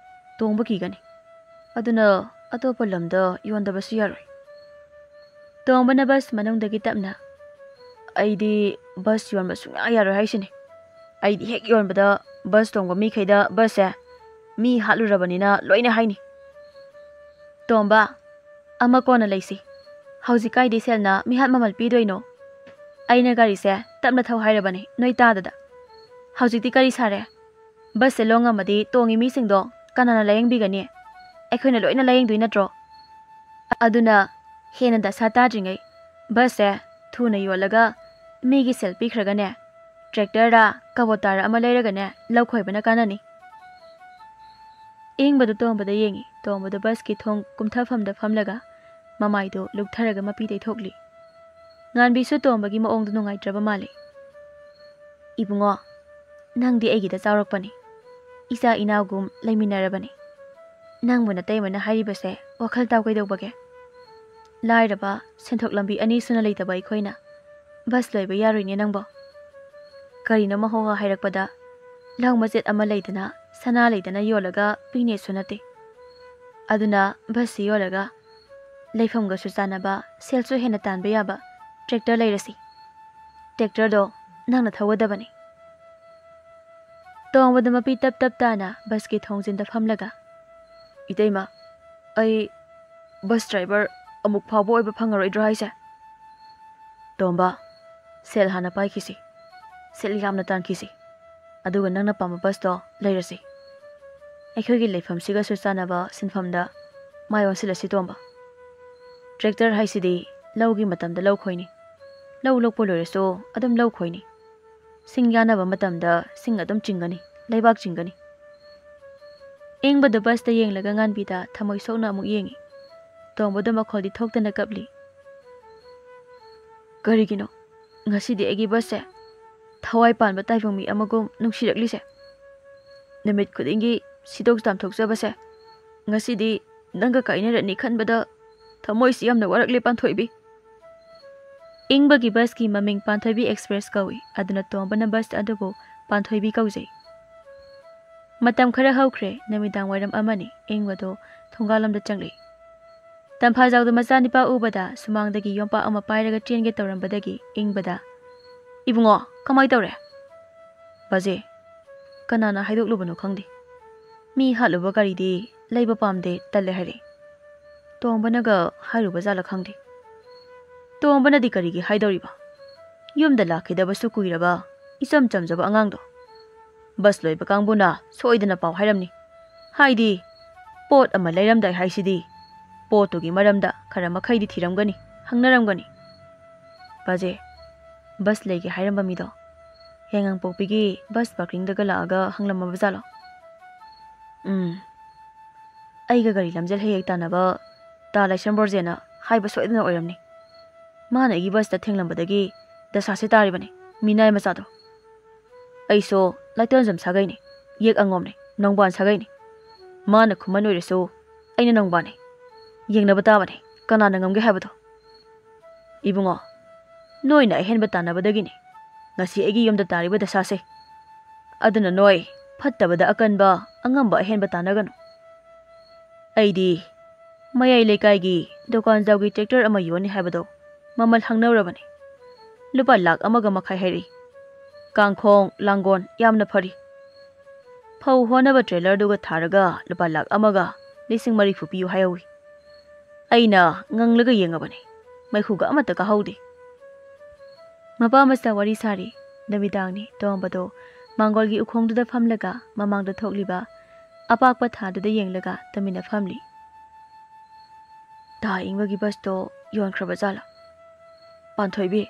ꯇꯣꯡꯕ ꯀꯤꯒꯅꯤ꯫ ꯑꯗꯨꯅ ꯑꯇꯣꯞꯄ ꯂꯝꯗ ꯌꯣꯟꯗꯕꯁꯨ ꯌꯥꯔꯣꯏ꯫ ꯇꯣꯝꯕꯅ ꯕꯁ ꯃꯅꯨꯡꯗꯒꯤ ꯇꯞꯅ, "ꯑꯩꯗꯤ ꯕꯁ ꯌꯣꯟꯕ ꯁꯨꯡꯌꯥ ꯌꯥꯔꯣꯏ ꯍꯥꯏꯁꯤꯅꯤ꯫ ꯑꯩꯗꯤ ꯍꯦꯛ ꯌꯣꯟꯕꯗ ꯕꯁ ꯇꯣꯡꯕ ꯃꯤꯈꯩꯗ ꯕꯁꯁꯦ ꯃꯤ ꯍꯥꯠꯂꯨꯔꯕꯅꯤꯅ ꯂꯣꯏꯅ ꯍꯥꯏꯅꯤ꯫" "ꯇꯣꯝꯕ, ꯑꯃ ꯀꯣꯟꯅ ꯂꯩꯁꯤ꯫ ꯍꯧꯖꯤꯛ ꯀꯥꯏꯗꯩ ꯁꯦꯜꯅ ꯃꯤꯍꯥꯠ ꯃꯃꯜ ꯄꯤꯗꯣꯏꯅꯣ? ꯑꯩꯅ ꯒꯥꯔꯤꯁꯦ ꯇꯞꯅ ꯊꯧ ꯍꯥꯏꯔꯕꯅꯤ ꯅꯣꯏ ꯇꯥꯗꯗ꯫ ꯍꯧꯖꯤꯛꯇꯤ ꯀꯔꯤ ꯁꯥꯔꯦ? ꯕꯁꯁꯦ ꯂꯣꯡꯉꯝꯃꯗꯤ ꯇꯣꯡꯉꯤ ꯃꯤꯁꯤꯡꯗꯣ ꯀꯅꯥꯅ ꯂꯥꯌꯦꯡꯕꯤꯒꯅꯤ? ꯑꯩꯈꯣꯏꯅ ꯂꯣꯏꯅ ꯂꯥꯌꯦꯡꯗꯣꯏ ꯅꯠꯇ꯭ꯔꯣ? ꯑꯗꯨꯅ ꯍꯦꯟꯅ ꯗꯁꯥ ꯇꯥꯗ꯭ꯔꯤꯉꯩ ꯕꯁꯁꯦ ꯊꯨꯅ ꯌꯣꯜꯂꯒ ꯃꯤꯒꯤ ꯁꯦꯜ ꯄꯤꯈ꯭ꯔꯒꯅꯦ, ꯇ꯭ꯔꯦꯛꯇꯔꯔ ꯀꯕꯣꯇꯥꯔ ꯑꯃ ꯂꯩꯔꯒꯅꯦ ꯂꯧ ꯈꯣꯏꯕꯅ ꯀꯥꯟꯅꯅꯤ꯫" ꯏꯪꯕꯗꯨ ꯇꯣꯝꯕꯗ ꯌꯦꯡꯉꯤ꯫ ꯇꯣꯝꯕꯗꯨ ꯕꯁꯀꯤ ꯊꯣꯡ ꯀꯨꯝꯊꯐꯝꯗ ꯐꯝꯂꯒ ꯃꯃꯥꯏꯗꯨ ꯂꯨꯛꯊꯔꯒ ꯃꯄꯤ ꯇꯩꯊꯣꯛꯂꯤ꯫ ꯉꯥꯟꯕꯤꯁꯨ ꯇꯣꯝꯕꯒꯤ ꯃꯑꯣꯡꯗꯨ ꯅꯨꯡꯉꯥꯏꯇ꯭ꯔꯕ ꯃꯥꯜꯂꯤ꯫ "ꯏꯕꯨꯡꯉꯣ, ꯅꯪꯗꯤ ꯑꯩꯒꯤꯗ ꯆꯥꯎꯔꯛꯄꯅꯤ꯫ ꯏꯆꯥ ꯏꯅꯥꯎꯒꯨꯝ ꯂꯩꯃꯤꯟꯅꯔꯕꯅꯤ꯫ ꯅꯪꯕꯨ ꯅꯇꯩꯃꯅ ꯍꯥꯏꯔꯤꯕꯁꯦ ꯋꯥꯈꯜ ꯇꯥꯎ ꯀꯩꯗꯧꯕꯒꯦ? ꯂꯥꯏꯔꯕ, ꯁꯦꯟꯊꯣꯛ ꯂꯝꯕꯤ ꯑꯅꯤ ꯁꯨꯅ ꯂꯩꯇꯕ ꯑꯩꯈꯣꯏꯅ ꯕꯁ ꯂꯩꯕ ꯌꯥꯔꯣꯏꯅꯦ ꯅꯪꯕꯣ꯫ ꯀꯔꯤꯅꯣ ꯃꯍꯣꯍ ꯍꯥꯏꯔꯛꯄꯗ ꯂꯧ ꯃꯆꯦꯠ ꯑꯃ ꯂꯩꯗꯅ, ꯁꯅꯥ ꯂꯩꯗꯅ ꯌꯣꯜꯂꯒ ꯄꯤꯅꯦꯁꯨ ꯅꯠꯇꯦ꯫ ꯑꯗꯨꯅ ꯕꯁꯁꯤ ꯌꯣꯜꯂꯒ ꯂꯩꯐꯝꯒꯁꯨ ꯆꯥꯟꯅꯕ, ꯁꯦꯜꯁꯨ ꯍꯦꯟꯅ ꯇꯥꯟꯕ ꯌꯥꯕ ꯇ꯭ꯔꯦꯛꯇꯔ ꯂꯩꯔꯁꯤ꯫ ꯇ꯭ꯔꯦꯛꯇꯔꯗꯣ ꯅꯪꯅ ꯊꯧꯒꯗꯕꯅꯤ꯫" ꯇꯣꯝꯕꯗ ꯃꯄꯤ ꯇꯞ ꯇꯞ ꯇꯥꯅ ꯕꯁꯀꯤ ꯊꯣꯡꯖꯤꯟꯗ ꯐꯝꯂꯒ, "ꯏꯇꯩꯃ, ꯑꯩ ꯕꯁ ꯗ꯭ꯔꯥꯏꯚꯔ ꯑꯃꯨꯛ ꯐꯥꯎꯕ ꯑꯣꯏꯕ ꯐꯪꯉꯔꯣꯏꯗ꯭ꯔꯣ ꯍꯥꯏꯁꯦ?" "ꯇꯣꯝꯕ, ꯁꯦꯜ ꯍꯥꯟꯅ ꯄꯥꯏꯈꯤꯁꯤ, ꯁꯦꯜ ꯌꯥꯝꯅ ꯇꯥꯟꯈꯤꯁꯤ, ꯑꯗꯨꯒ ꯅꯪꯅ ꯄꯥꯝꯕ ꯕꯁꯇꯣ ꯂꯩꯔꯁꯤ꯫ ꯑꯩꯈꯣꯏꯒꯤ ꯂꯩꯐꯝꯁꯤꯒꯁꯨ ꯆꯥꯟꯅꯕ ꯁꯤꯟꯐꯝꯗ ꯃꯥꯏ ꯑꯣꯟꯁꯤꯜꯂꯁꯤ ꯇꯣꯝꯕ꯫ ꯇ꯭ꯔꯦꯛꯇꯔ ꯍꯥꯏꯁꯤꯗꯤ ꯂꯧꯒꯤ ꯃꯇꯝꯗ ꯂꯧ ꯈꯣꯏꯅꯤ, ꯂꯧ ꯂꯣꯛꯄ ꯂꯣꯏꯔꯁꯨ ꯑꯗꯨꯝ ꯂꯧ ꯈꯣꯏꯅꯤ, ꯁꯤꯡ ꯌꯥꯟꯅꯕ ꯃꯇꯝꯗ ꯁꯤꯡ ꯑꯗꯨꯝ ꯆꯤꯡꯒꯅꯤ, ꯂꯩꯕꯥꯛ ꯆꯤꯡꯒꯅꯤ꯫ ꯏꯪꯕꯗꯨ ꯕꯁꯇ ꯌꯦꯡꯂꯒ ꯉꯥꯟꯕꯤꯗ ꯊꯃꯣꯏ ꯁꯣꯛꯅ ꯑꯃꯨꯛ ꯌꯦꯡꯏ꯫ ꯇꯣꯝꯕꯗꯨ ꯃꯈꯣꯜꯗꯤ ꯊꯣꯛꯇꯅ ꯀꯞꯂꯤ꯫ "ꯀꯔꯤꯒꯤꯅꯣ ꯉꯁꯤꯗꯤ ꯑꯩꯒꯤ ꯕꯁꯁꯦ ꯊꯋꯥꯏ ꯄꯥꯟꯕ ꯇꯥꯏꯕꯪ ꯃꯤ ꯑꯃꯒꯨꯝ ꯅꯨꯡꯁꯤꯔꯛꯂꯤꯁꯦ? ꯅꯨꯃꯤꯠ ꯈꯨꯗꯤꯡꯒꯤ ꯁꯤꯗꯣꯛ ꯇꯥꯝꯊꯣꯛꯆꯕꯁꯦ ꯉꯁꯤꯗꯤ ꯅꯪꯒ ꯀꯥꯏꯅꯔꯅꯤ ꯈꯟꯕꯗ ꯊꯃꯣꯏꯁꯤ ꯌꯥꯝꯅ ꯋꯥꯔꯛꯂꯦ, ꯄꯥꯟꯊꯣꯏꯕꯤ꯫" ꯏꯪꯕꯒꯤ ꯕꯁꯀꯤ ꯃꯃꯤꯡ ꯄꯥꯟꯊꯣꯏꯕꯤ ꯑꯦꯛꯁꯄ꯭ꯔꯦꯁ ꯀꯧꯏ, ꯑꯗꯨꯅ ꯇꯣꯝꯕꯅ ꯕꯁ ꯑꯗꯨꯕꯨ ꯄꯥꯟꯊꯣꯏꯕꯤ ꯀꯧꯖꯩ꯫ ꯃꯇꯝ ꯈꯔ ꯍꯧꯈ꯭ꯔꯦ, ꯅꯨꯃꯤꯗꯥꯡ ꯋꯥꯏꯔꯝ ꯑꯃꯅꯤ, ꯏꯪꯕꯗꯣ ꯊꯣꯡꯒꯥꯜꯂꯣꯝꯗ ꯆꯪꯂꯛꯏ꯫ ꯇꯝꯐꯥꯖꯥꯎꯗ ꯃꯆꯥꯅꯤꯄꯥ ꯎꯕꯗ ꯁꯨꯃꯥꯡꯗꯒꯤ ꯌꯣꯝꯄꯥꯛ ꯑꯃ ꯄꯥꯏꯔꯒ ꯆꯦꯟꯒꯦ ꯇꯧꯔꯝꯕꯗꯒꯤ ꯏꯪꯕꯗ, "ꯏꯕꯨꯡꯉꯣ, ꯀꯃꯥꯏ ꯇꯧꯔꯦ?" "ꯕꯥꯖꯦ, ꯀꯅꯥꯅ ꯍꯥꯏꯗꯣꯛꯂꯨꯕꯅꯣ ꯈꯪꯗꯦ, ꯃꯤ ꯍꯥꯠꯂꯨꯕ ꯒꯥꯔꯤꯗꯤ ꯂꯩꯕ ꯄꯥꯝꯗꯦ, ꯇꯜꯂꯦ" ꯍꯥꯏꯔꯦ꯫ ꯇꯣꯝꯕꯅꯒ ꯍꯥꯏꯔꯨꯕ ꯖꯥꯠꯂ ꯈꯪꯗꯦ꯫ ꯇꯣꯝꯕꯅꯗꯤ ꯀꯔꯤꯒꯤ ꯍꯥꯏꯗꯧꯔꯤꯕ? ꯌꯨꯝꯗ ꯂꯥꯛꯈꯤꯗꯕꯁꯨ ꯀꯨꯏꯔꯕ ꯏꯆꯝ ꯆꯝꯖꯕ ꯑꯉꯥꯡꯗꯣ꯫ ꯕꯁ ꯂꯣꯏꯕ ꯀꯥꯡꯕꯨꯅ ꯁꯣꯏꯗꯅ ꯄꯥꯎ ꯍꯥꯏꯔꯝꯅꯤ꯫ ꯍꯥꯏꯗꯤ, ꯄꯣꯠ ꯑꯃ ꯂꯩꯔꯝꯗꯥꯏ ꯍꯥꯏꯁꯤꯗꯤ ꯄꯣꯠꯇꯨꯒꯤ ꯃꯔꯝꯗ ꯈꯔ ꯃꯈꯩꯗꯤ ꯊꯤꯔꯝꯒꯅꯤ, ꯍꯪꯅꯔꯝꯒꯅꯤ꯫ "ꯕꯥꯖꯦ, ꯕꯁ ꯂꯩꯒꯦ ꯍꯥꯏꯔꯝꯕ ꯃꯤꯗꯣ ꯌꯥꯏꯉꯪꯄꯣꯛꯄꯤꯒꯤ ꯕꯁ ꯄꯥꯔꯀꯤꯡꯗꯒ ꯂꯥꯛꯑꯒ ꯍꯪꯂꯝꯃꯕ ꯖꯥꯠꯂꯣ?" "ꯎꯝ, ꯑꯩꯒ ꯒꯥꯔꯤ ꯂꯝꯖꯦꯜ ꯍꯦꯛ ꯍꯦꯛ ꯇꯥꯟꯅꯕ ꯇꯥ ꯂꯥꯏꯁ꯭ꯔꯝ ꯕꯣꯔꯖꯦꯅ ꯍꯥꯏꯕ ꯁꯣꯏꯗꯅ ꯑꯣꯏꯔꯝꯅꯤ꯫ ꯃꯥꯅ ꯑꯩꯒꯤ ꯕꯁꯇ ꯊꯦꯡꯂꯝꯕꯗꯒꯤ ꯗꯁꯥꯁꯦ ꯇꯥꯔꯤꯕꯅꯤ, ꯃꯤꯅꯥꯏ ꯃꯆꯥꯗꯣ꯫ ꯑꯩꯁꯨ ꯂꯥꯏꯇꯣꯟꯖꯝ ꯁꯥꯒꯩꯅꯤ, ꯌꯦꯛ ꯑꯉꯣꯝꯅꯤ, ꯅꯣꯡꯕꯥꯟ ꯁꯥꯒꯩꯅꯤ꯫ ꯃꯥꯅ ꯈꯨꯃꯟ ꯑꯣꯏꯔꯁꯨ ꯑꯩꯅ ꯅꯣꯡꯕꯥꯟꯅꯤ꯫ ꯌꯦꯡꯅꯕ ꯇꯥꯕꯅꯤ, ꯀꯅꯥꯅ ꯉꯝꯒꯦ ꯍꯥꯏꯕꯗꯣ꯫ ꯏꯕꯨꯡꯉꯣ, ꯅꯣꯏꯅ ꯑꯍꯦꯟꯕ ꯇꯥꯟꯅꯕꯗꯒꯤꯅꯤ ꯉꯁꯤ ꯑꯩꯒꯤ ꯌꯨꯝꯗ ꯇꯥꯔꯤꯕ ꯗꯁꯥꯁꯦ꯫ ꯑꯗꯨꯅ ꯅꯣꯏ ꯐꯠꯇꯕꯗ ꯑꯀꯟꯕ, ꯑꯉꯝꯕ ꯑꯍꯦꯟꯕ ꯇꯥꯟꯅꯒꯅꯨ꯫ ꯑꯩꯗꯤ ꯃꯌꯥꯏ ꯂꯩꯀꯥꯏꯒꯤ ꯗꯨꯀꯥꯟ ꯖꯥꯎꯒꯤ ꯇ꯭ꯔꯦꯛꯇꯔ ꯑꯃ ꯌꯣꯟꯅꯤ ꯍꯥꯏꯕꯗꯣ ꯃꯃꯜ ꯍꯪꯅꯧꯔꯕꯅꯤ꯫ ꯂꯨꯄꯥ ꯂꯥꯈ ꯑꯃꯒ ꯃꯈꯥꯏ ꯍꯥꯏꯔꯤ꯫ ꯀꯥꯡꯈꯣꯡ ꯂꯥꯡꯒꯣꯟ ꯌꯥꯝꯅ ꯐꯔꯤ꯫ ꯐꯧ ꯍꯣꯟꯅꯕ ꯇ꯭ꯔꯦꯂꯔꯗꯨꯒ ꯊꯥꯔꯒ ꯂꯨꯄꯥ ꯂꯥꯈ ꯑꯃꯒ ꯂꯤꯁꯤꯡ ꯃꯔꯤꯐꯨ ꯄꯤꯌꯨ ꯍꯥꯏꯍꯧꯋꯤ꯫ ꯑꯩꯅ ꯉꯪꯂꯒ ꯌꯦꯡꯉꯕꯅꯤ, ꯃꯩꯈꯨꯒ ꯑꯃꯠꯇ ꯀꯥꯍꯧꯗꯦ꯫" ꯃꯄꯥ ꯃꯆꯥ ꯋꯥꯔꯤ ꯁꯥꯔꯤ꯫ ꯅꯨꯃꯤꯗꯥꯡꯅꯤ꯫ ꯇꯣꯝꯕꯗꯣ ꯃꯥꯡꯒꯣꯜꯒꯤ ꯎꯈꯣꯡꯗꯨꯗ ꯐꯝꯂꯒ ꯃꯃꯥꯡꯗ ꯊꯣꯛꯂꯤꯕ ꯑꯄꯥꯛꯄ ꯊꯥꯗꯨꯗ ꯌꯦꯡꯂꯒ ꯇꯨꯃꯤꯟꯅ ꯐꯝꯂꯤ꯫ "ꯇꯥ ꯏꯪꯕꯒꯤ ꯕꯁꯇꯣ ꯌꯣꯟꯈ꯭ꯔꯕ ꯖꯥꯠꯂꯥ? ꯄꯥꯟꯊꯣꯏꯕꯤ,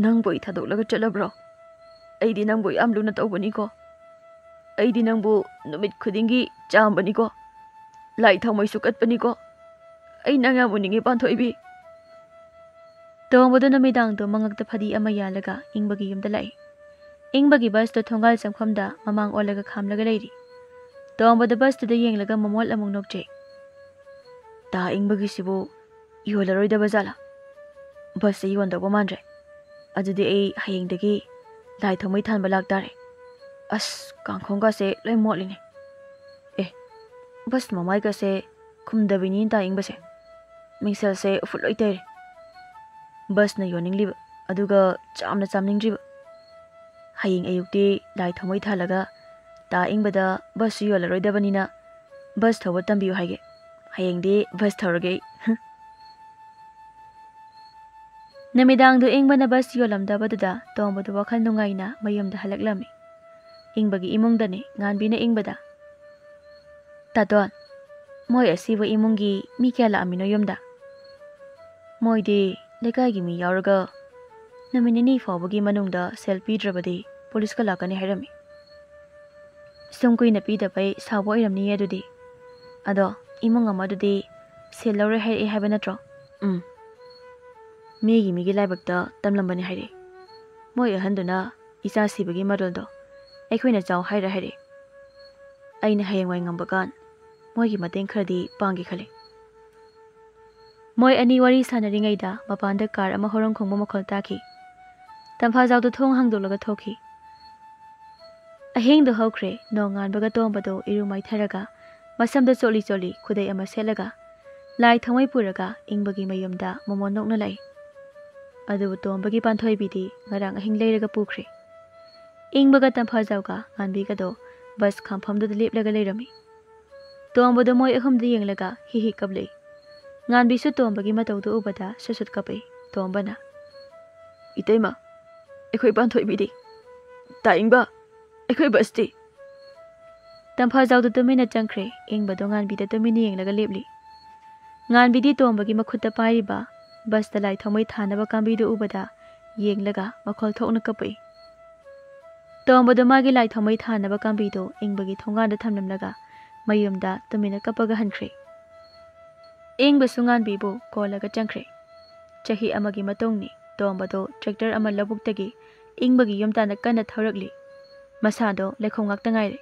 ꯅꯪꯕꯨ ꯑꯩ ꯊꯥꯗꯣꯛꯂꯒ ꯆꯠꯂꯕ꯭ꯔꯣ? ꯑꯩꯗꯤ ꯅꯪꯕꯨ ꯌꯥꯝ ꯂꯨꯅ ꯇꯧꯕꯅꯤꯀꯣ꯫ ꯑꯩꯗꯤ ꯅꯪꯕꯨ ꯅꯨꯃꯤꯠ ꯈꯨꯗꯤꯡꯒꯤ ꯆꯥꯝꯕꯅꯤꯀꯣ, ꯂꯥꯏ ꯊꯥꯎꯃꯩꯁꯨ ꯀꯠꯄꯅꯤꯀꯣ꯫ ꯑꯩ ꯅꯪ ꯌꯥꯝ ꯎꯅꯤꯡꯉꯤ, ꯄꯥꯟꯊꯣꯏꯕꯤ꯫ ꯇꯣꯝꯕꯗꯨ ꯅꯨꯃꯤꯗꯥꯡꯗꯣ ꯃꯉꯛꯇ ꯐꯗꯤ ꯑꯃ ꯌꯥꯜꯂꯒ ꯏꯪꯕꯒꯤ ꯌꯨꯝꯗ ꯂꯥꯛꯏ꯫ ꯏꯪꯕꯒꯤ ꯕꯁꯇꯣ ꯊꯣꯡꯒꯥꯜ ꯆꯪꯐꯝꯗ ꯃꯃꯥꯡ ꯑꯣꯜꯂꯒ ꯈꯥꯝꯂꯒ ꯂꯩꯔꯤ꯫ ꯇꯣꯝꯕꯗꯨ ꯕꯁꯇꯨꯗ ꯌꯦꯡꯂꯒ ꯃꯃꯣꯜ ꯑꯃꯨꯛ ꯅꯣꯛꯆꯩ꯫ "ꯇꯥ ꯏꯪꯕꯒꯤꯁꯤꯕꯨ ꯌꯣꯜꯂꯔꯣꯏꯗꯕ ꯖꯥꯠꯂꯥ? ꯕꯁꯁꯦ ꯌꯣꯟꯗꯧꯕ ꯃꯥꯟꯗ꯭ꯔꯦ꯫ ꯑꯗꯨꯗꯤ ꯑꯩ ꯍꯌꯦꯡꯗꯒꯤ ꯂꯥꯏ ꯊꯥꯎꯃꯩ ꯊꯥꯟꯕ ꯂꯥꯛꯇꯥꯔꯦ꯫ ꯑꯁ, ꯀꯥꯡꯈꯣꯡꯒꯁꯦ ꯂꯣꯏ ꯃꯣꯠꯂꯤꯅꯦ꯫ ꯑꯦ, ꯕꯁ ꯃꯃꯥꯏꯒꯁꯦ ꯈꯨꯝꯗꯕꯤꯅꯤ ꯇꯥ ꯏꯪꯕꯁꯦ꯫ ꯃꯤꯡꯁꯦꯜꯁꯦ ꯎꯐꯨꯜ ꯂꯣꯏ ꯇꯩꯔꯦ꯫ ꯕꯁꯅ ꯌꯣꯟꯅꯤꯡꯂꯤꯕ, ꯑꯗꯨꯒ ꯆꯥꯝꯅ ꯆꯥꯝꯅꯤꯡꯗ꯭ꯔꯤꯕ꯫ ꯍꯌꯦꯡ ꯑꯌꯨꯛꯇꯤ ꯂꯥꯏ ꯊꯥꯎꯃꯩ ꯊꯥꯜꯂꯒ ꯇꯥ ꯏꯪꯕꯗ ꯕꯁꯁꯨ ꯌꯣꯜꯂꯔꯣꯏꯗꯕꯅꯤꯅ ꯕꯁ ꯊꯧꯕ ꯇꯝꯕꯤꯌꯨ ꯍꯥꯏꯒꯦ꯫ ꯍꯌꯦꯡꯗꯤ ꯕꯁ ꯊꯧꯔꯒꯦ ꯑꯩ꯫" ꯅꯨꯃꯤꯗꯥꯡꯗꯨ ꯏꯪꯕꯅ ꯕꯁ ꯌꯣꯜꯂꯝꯗꯕꯗꯨꯗ ꯇꯣꯝꯕꯗꯨ ꯋꯥꯈꯜ ꯅꯨꯡꯉꯥꯏꯅ ꯃꯌꯨꯝꯗ ꯍꯜꯂꯛꯂꯝꯃꯤ꯫ ꯏꯪꯕꯒꯤ ꯏꯃꯨꯡꯗꯅꯤ ꯉꯥꯟꯕꯤꯅ ꯏꯪꯕꯗ, "ꯇꯥꯇꯣꯟ, ꯃꯣꯏ ꯑꯁꯤꯕ ꯏꯃꯨꯡꯒꯤ ꯃꯤ ꯀꯌꯥ ꯂꯥꯛꯑꯝꯃꯤꯅꯣ ꯌꯨꯝꯗ?" "ꯃꯣꯏꯗꯤ ꯂꯩꯀꯥꯏꯒꯤ ꯃꯤ ꯌꯥꯎꯔꯒ ꯅꯨꯃꯤꯠ ꯅꯤꯅꯤ ꯐꯥꯎꯕꯒꯤ ꯃꯅꯨꯡꯗ ꯁꯦꯜ ꯄꯤꯗ꯭ꯔꯕꯗꯤ ꯄꯨꯂꯤꯁꯀ ꯂꯥꯛꯀꯅꯤ ꯍꯥꯏꯔꯝꯃꯤ꯫" "ꯁꯨꯝ ꯀꯨꯏꯅ ꯄꯤꯗꯕꯩ ꯁꯥꯎꯕ ꯑꯣꯏꯔꯝꯅꯤꯌꯦ ꯑꯗꯨꯗꯤ꯫ ꯑꯗꯣ ꯏꯃꯨꯡ ꯑꯃꯗꯨꯗꯤ ꯁꯦꯜ ꯂꯧꯔꯦ ꯍꯥꯏꯔꯛꯑꯦ ꯍꯥꯏꯕ ꯅꯠꯇ꯭ꯔꯣ?" "ꯎꯝ, ꯃꯤꯒꯤ ꯃꯤꯒꯤ ꯂꯥꯏꯕꯛꯇ ꯇꯝꯂꯝꯕꯅꯤ ꯍꯥꯏꯔꯛꯑꯦ꯫ ꯃꯣꯏ ꯑꯍꯟꯗꯨꯅ ꯏꯆꯥ ꯁꯤꯕꯒꯤ ꯃꯔꯣꯜꯗꯣ ꯑꯩꯈꯣꯏꯅ ꯆꯥꯎ ꯍꯥꯏꯔ ꯍꯥꯏꯔꯛꯑꯦ꯫ ꯑꯩꯅ ꯍꯌꯦꯡꯋꯥꯏ ꯉꯝꯕ ꯀꯥꯟ ꯃꯣꯏꯒꯤ ꯃꯇꯦꯡ ꯈꯔꯗꯤ ꯄꯥꯡꯒꯦ ꯈꯜꯂꯤ꯫" ꯃꯣꯏ ꯑꯅꯤ ꯋꯥꯔꯤ ꯁꯥꯟꯅꯔꯤꯉꯩꯗ ꯃꯄꯥꯟꯗ ꯀꯥꯔ ꯑꯃ ꯍꯣꯔꯣꯟ ꯈꯣꯡꯕ ꯃꯈꯣꯜ ꯇꯥꯈꯤ꯫ ꯇꯝꯐꯥꯖꯥꯎꯗꯣ ꯊꯣꯡ ꯍꯥꯡꯗꯣꯛꯂꯒ ꯊꯣꯛꯈꯤ꯫ ꯑꯍꯤꯡꯗꯣ ꯍꯧꯈ꯭ꯔꯦ꯫ ꯅꯣꯡꯉꯥꯟꯕꯒ ꯇꯣꯝꯕꯗꯣ ꯏꯔꯨ ꯃꯥꯏꯊꯔꯒ, ꯃꯁꯝꯗ ꯆꯣꯠꯂꯤ ꯆꯣꯠꯂꯤ ꯈꯨꯗꯩ ꯑꯃ ꯁꯦꯠꯂꯒ, ꯂꯥꯏ ꯊꯥꯎꯃꯩ ꯄꯨꯔꯒ ꯏꯪꯕꯒꯤ ꯃꯌꯨꯝꯗ ꯃꯣꯃꯣꯟ ꯅꯣꯛꯅ ꯂꯥꯛꯏ꯫ ꯑꯗꯨꯕꯨ ꯇꯣꯝꯕꯒꯤ ꯄꯥꯟꯊꯣꯏꯕꯤꯗꯤ ꯉꯔꯥꯡ ꯑꯍꯤꯡ ꯂꯩꯔꯒ ꯄꯨꯈ꯭ꯔꯦ꯫ ꯏꯪꯕꯒ ꯇꯝꯐꯥꯖꯥꯎꯒ ꯉꯥꯟꯕꯤꯒꯗꯣ ꯕꯁ ꯈꯥꯝꯐꯝꯗꯨꯗ ꯂꯦꯞꯂꯒ ꯂꯩꯔꯝꯃꯤ꯫ ꯇꯣꯝꯕꯗꯣ ꯃꯣꯏ ꯑꯍꯨꯝꯗ ꯌꯦꯡꯂꯒ ꯍꯤ ꯍꯤ ꯀꯞꯂꯛꯏ꯫ ꯉꯥꯟꯕꯤꯁꯨ ꯇꯣꯝꯕꯒꯤ ꯃꯇꯧꯗꯨ ꯎꯕꯗ ꯁꯨꯠ ꯁꯨꯠ ꯀꯞꯄꯛꯏ꯫ ꯇꯣꯝꯕꯅ, "ꯏꯇꯩꯃ, ꯑꯩꯈꯣꯏ ꯄꯥꯟꯊꯣꯏꯕꯤꯗꯤ? ꯇꯥ ꯏꯪꯕ, ꯑꯩꯈꯣꯏ ꯕꯁꯇꯤ?" ꯇꯝꯐꯥꯖꯥꯎꯗꯨ ꯇꯨꯃꯤꯟꯅ ꯆꯪꯈ꯭ꯔꯦ꯫ ꯏꯪꯕꯗꯣ ꯉꯥꯟꯕꯤꯗ ꯇꯨꯃꯤꯟꯅ ꯌꯦꯡꯂꯒ ꯂꯦꯞꯂꯤ꯫ ꯉꯥꯟꯕꯤꯗꯤ ꯇꯣꯝꯕꯒꯤ ꯃꯈꯨꯠꯇ ꯄꯥꯏꯔꯤꯕ ꯕꯁꯇ ꯂꯥꯏ ꯊꯥꯎꯃꯩ ꯊꯥꯅꯕ ꯀꯥꯝꯕꯤꯗꯨ ꯎꯕꯗ ꯌꯦꯡꯂꯒ ꯃꯈꯣꯜ ꯊꯣꯛꯅ ꯀꯞꯄꯛꯏ꯫ ꯇꯣꯝꯕꯗꯨ ꯃꯥꯒꯤ ꯂꯥꯏ ꯊꯥꯎꯃꯩ ꯊꯥꯅꯕ ꯀꯥꯝꯕꯤꯗꯨ ꯏꯪꯕꯒꯤ ꯊꯣꯡꯒꯥꯟꯗ ꯊꯝꯂꯝꯂꯒ ꯃꯌꯨꯝꯗ ꯇꯨꯃꯤꯟꯅ ꯀꯞꯄꯒ ꯍꯟꯈ꯭ꯔꯦ꯫ ꯏꯪꯕꯁꯨ ꯉꯥꯟꯕꯤꯕꯨ ꯀꯣꯜꯂꯒ ꯆꯪꯈ꯭ꯔꯦ꯫ ꯆꯍꯤ ꯑꯃꯒꯤ ꯃꯇꯨꯡꯅꯤ, ꯇꯣꯝꯕꯗꯣ ꯇ꯭ꯔꯦꯛꯇꯔ ꯑꯃ ꯂꯧꯕꯨꯛꯇꯒꯤ ꯏꯪꯕꯒꯤ ꯌꯨꯝ ꯇꯥꯟꯅ ꯀꯟꯅ ꯊꯧꯔꯛꯂꯤ꯫ ꯃꯁꯥꯗꯣ ꯂꯩꯈꯣꯝ ꯉꯥꯛꯇ ꯉꯥꯏꯔꯦ꯫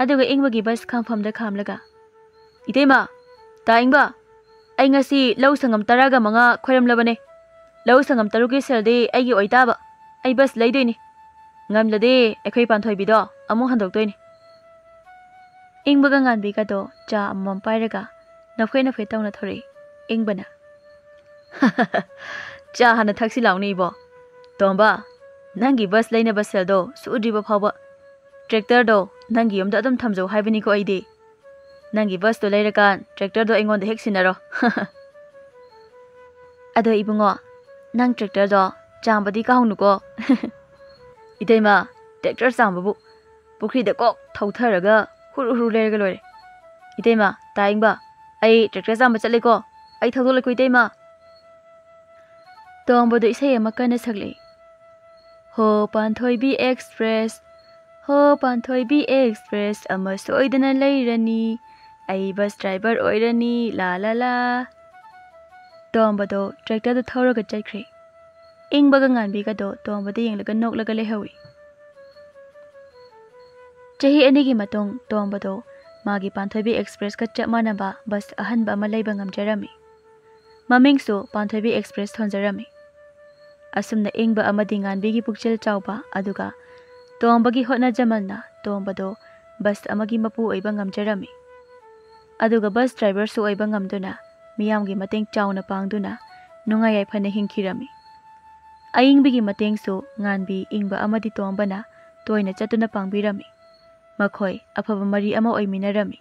ꯑꯗꯨꯒ ꯏꯪꯕꯒꯤ ꯕꯁ ꯈꯥꯝꯐꯝꯗ ꯈꯥꯝꯂꯒ, "ꯏꯇꯩꯃ, ꯇꯥ ꯏꯪꯕ, ꯑꯩ ꯉꯁꯤ ꯂꯧ ꯁꯪꯒꯝ ꯇꯔꯥꯒ ꯃꯉꯥ ꯈꯣꯏꯔꯝꯂꯕꯅꯦ꯫ ꯂꯧ ꯁꯪꯒꯝ ꯇꯔꯨꯛꯀꯤ ꯁꯦꯜꯗꯤ ꯑꯩꯒꯤ ꯑꯣꯏꯇꯥꯕ꯫ ꯑꯩ ꯕꯁ ꯂꯩꯗꯣꯏꯅꯤ꯫ ꯉꯝꯂꯗꯤ ꯑꯩꯈꯣꯏ ꯄꯥꯟꯊꯣꯏꯕꯤꯗꯣ ꯑꯃꯨꯛ ꯍꯟꯗꯣꯛꯇꯣꯏꯅꯤ꯫" ꯏꯪꯕꯒ ꯉꯥꯟꯕꯤꯒꯗꯣ ꯆꯥ ꯑꯃꯃꯝ ꯄꯥꯏꯔꯒ ꯅꯐꯦꯠ ꯅꯐꯦꯠ ꯇꯧꯅ ꯊꯣꯔꯛꯏ꯫ ꯏꯪꯕꯅ, "ꯆꯥ ꯍꯥꯟꯅ ꯊꯛꯁꯤ ꯂꯥꯎꯅꯦ ꯏꯕꯣ꯫ ꯇꯣꯝꯕ, ꯅꯪꯒꯤ ꯕꯁ ꯂꯩꯅꯕ ꯁꯦꯜꯗꯣ ꯁꯨꯗ꯭ꯔꯤꯕ ꯐꯥꯎꯕ ꯇ꯭ꯔꯦꯛꯇꯔꯗꯣ ꯅꯪꯒꯤ ꯌꯨꯝꯗ ꯑꯗꯨꯝ ꯊꯝꯖꯧ ꯍꯥꯏꯕꯅꯤꯀꯣ ꯑꯩꯗꯤ꯫ ꯅꯪꯒꯤ ꯕꯁꯇꯣ ꯂꯩꯔꯀꯥꯟ ꯇ꯭ꯔꯦꯛꯇꯔꯗꯣ ꯑꯩꯉꯣꯟꯗ ꯍꯦꯛ ꯁꯤꯟꯅꯔꯣ꯫" "ꯑꯗꯣ ꯏꯕꯨꯡꯉꯣ, ꯅꯪ ꯇ꯭ꯔꯦꯛꯇꯔꯗꯣ ꯆꯥꯝꯕꯗꯤ ꯀꯥꯎꯅꯨꯀꯣ꯫" "ꯏꯇꯩꯃ, ꯇ꯭ꯔꯦꯛꯇꯔ ꯆꯥꯝꯕꯕꯨ ꯄꯨꯈ꯭ꯔꯤꯗ ꯀꯣꯛ ꯊꯧꯊꯔꯒ ꯍꯨꯔꯨ ꯍꯨꯔꯨ ꯂꯩꯔꯒ ꯂꯣꯏꯔꯦ꯫ ꯏꯇꯩꯃ, ꯇꯥ ꯏꯪꯕ, ꯑꯩ ꯇ꯭ꯔꯦꯛꯇꯔ ꯆꯥꯝꯕ ꯆꯠꯂꯦꯀꯣ꯫ ꯑꯩ ꯊꯧꯗꯣꯛꯂꯛꯀꯣ ꯏꯇꯩꯃ꯫" ꯇꯣꯝꯕꯗꯣ ꯏꯁꯩ ꯑꯃ ꯀꯟꯅ ꯁꯛꯂꯛꯏ꯫ "ꯍꯣ ꯄꯥꯟꯊꯣꯏꯕꯤ ꯑꯦꯛꯁꯄ꯭ꯔꯦꯁ, ꯍꯣ ꯄꯥꯟꯊꯣꯏꯕꯤ ꯑꯦꯛꯁꯄ꯭ꯔꯦꯁ ꯑꯃ ꯁꯣꯏꯗꯅ ꯂꯩꯔꯅꯤ꯫ ꯑꯩ ꯕꯁ ꯗ꯭ꯔꯥꯏꯚꯔ ꯑꯣꯏꯔꯅꯤ, ꯂꯥ ꯂꯥ ꯂꯥ꯫" ꯇꯣꯝꯕꯗꯣ ꯇ꯭ꯔꯦꯛꯇꯔꯗꯨ ꯊꯧꯔꯒ ꯆꯠꯈ꯭ꯔꯦ꯫ ꯏꯪꯕꯒ ꯉꯥꯟꯕꯤꯒꯗꯣ ꯇꯣꯝꯕꯗ ꯌꯦꯡꯂꯒ ꯅꯣꯛꯂꯒ ꯂꯩꯍꯧꯏ꯫ ꯆꯍꯤ ꯑꯅꯤꯒꯤ ꯃꯇꯨꯡ ꯇꯣꯝꯕꯗꯣ ꯃꯥꯒꯤ ꯄꯥꯟꯊꯣꯏꯕꯤ ꯑꯦꯛꯁꯄ꯭ꯔꯦꯁꯀ ꯆꯞ ꯃꯥꯟꯅꯕ ꯕꯁ ꯑꯍꯟꯕ ꯑꯃ ꯂꯩꯕ ꯉꯝꯖꯔꯝꯃꯤ꯫ ꯃꯃꯤꯡꯁꯨ ꯄꯥꯟꯊꯣꯏꯕꯤ ꯑꯦꯛꯁꯄ꯭ꯔꯦꯁ ꯊꯣꯟꯖꯔꯝꯃꯤ꯫ ꯑꯁꯨꯝꯅ ꯏꯪꯕ ꯑꯃꯗꯤ ꯉꯥꯟꯕꯤꯒꯤ ꯄꯨꯛꯆꯦꯜ ꯆꯥꯎꯕ ꯑꯗꯨꯒ ꯇꯣꯝꯕꯒꯤ ꯍꯣꯠꯅꯖꯃꯜꯅ ꯇꯣꯝꯕꯗꯣ ꯕꯁ ꯑꯃꯒꯤ ꯃꯄꯨ ꯑꯣꯏꯕ ꯉꯝꯖꯔꯝꯃꯤ꯫ ꯑꯗꯨꯒ ꯕꯁ ꯗ꯭ꯔꯥꯏꯚꯔꯁꯨ ꯑꯣꯏꯕ ꯉꯝꯗꯨꯅ ꯃꯤꯌꯥꯝꯒꯤ ꯃꯇꯦꯡ ꯆꯥꯎꯅ ꯄꯥꯡꯗꯨꯅ ꯅꯨꯡꯉꯥꯏ ꯌꯥꯏꯐꯅ ꯍꯤꯡꯈꯤꯔꯝꯃꯤ꯫ ꯑꯏꯪꯕꯒꯤ ꯃꯇꯦꯡꯁꯨ ꯉꯥꯟꯕꯤ, ꯏꯪꯕ ꯑꯃꯗꯤ ꯇꯣꯝꯕꯅ ꯇꯣꯏꯅ ꯆꯠꯇꯨꯅ ꯄꯥꯡꯕꯤꯔꯝꯃꯤ꯫ ꯃꯈꯣꯏ ꯑꯐꯕ ꯃꯔꯤ ꯑꯃ ꯑꯣꯏꯃꯤꯟꯅꯔꯝꯃꯤ꯫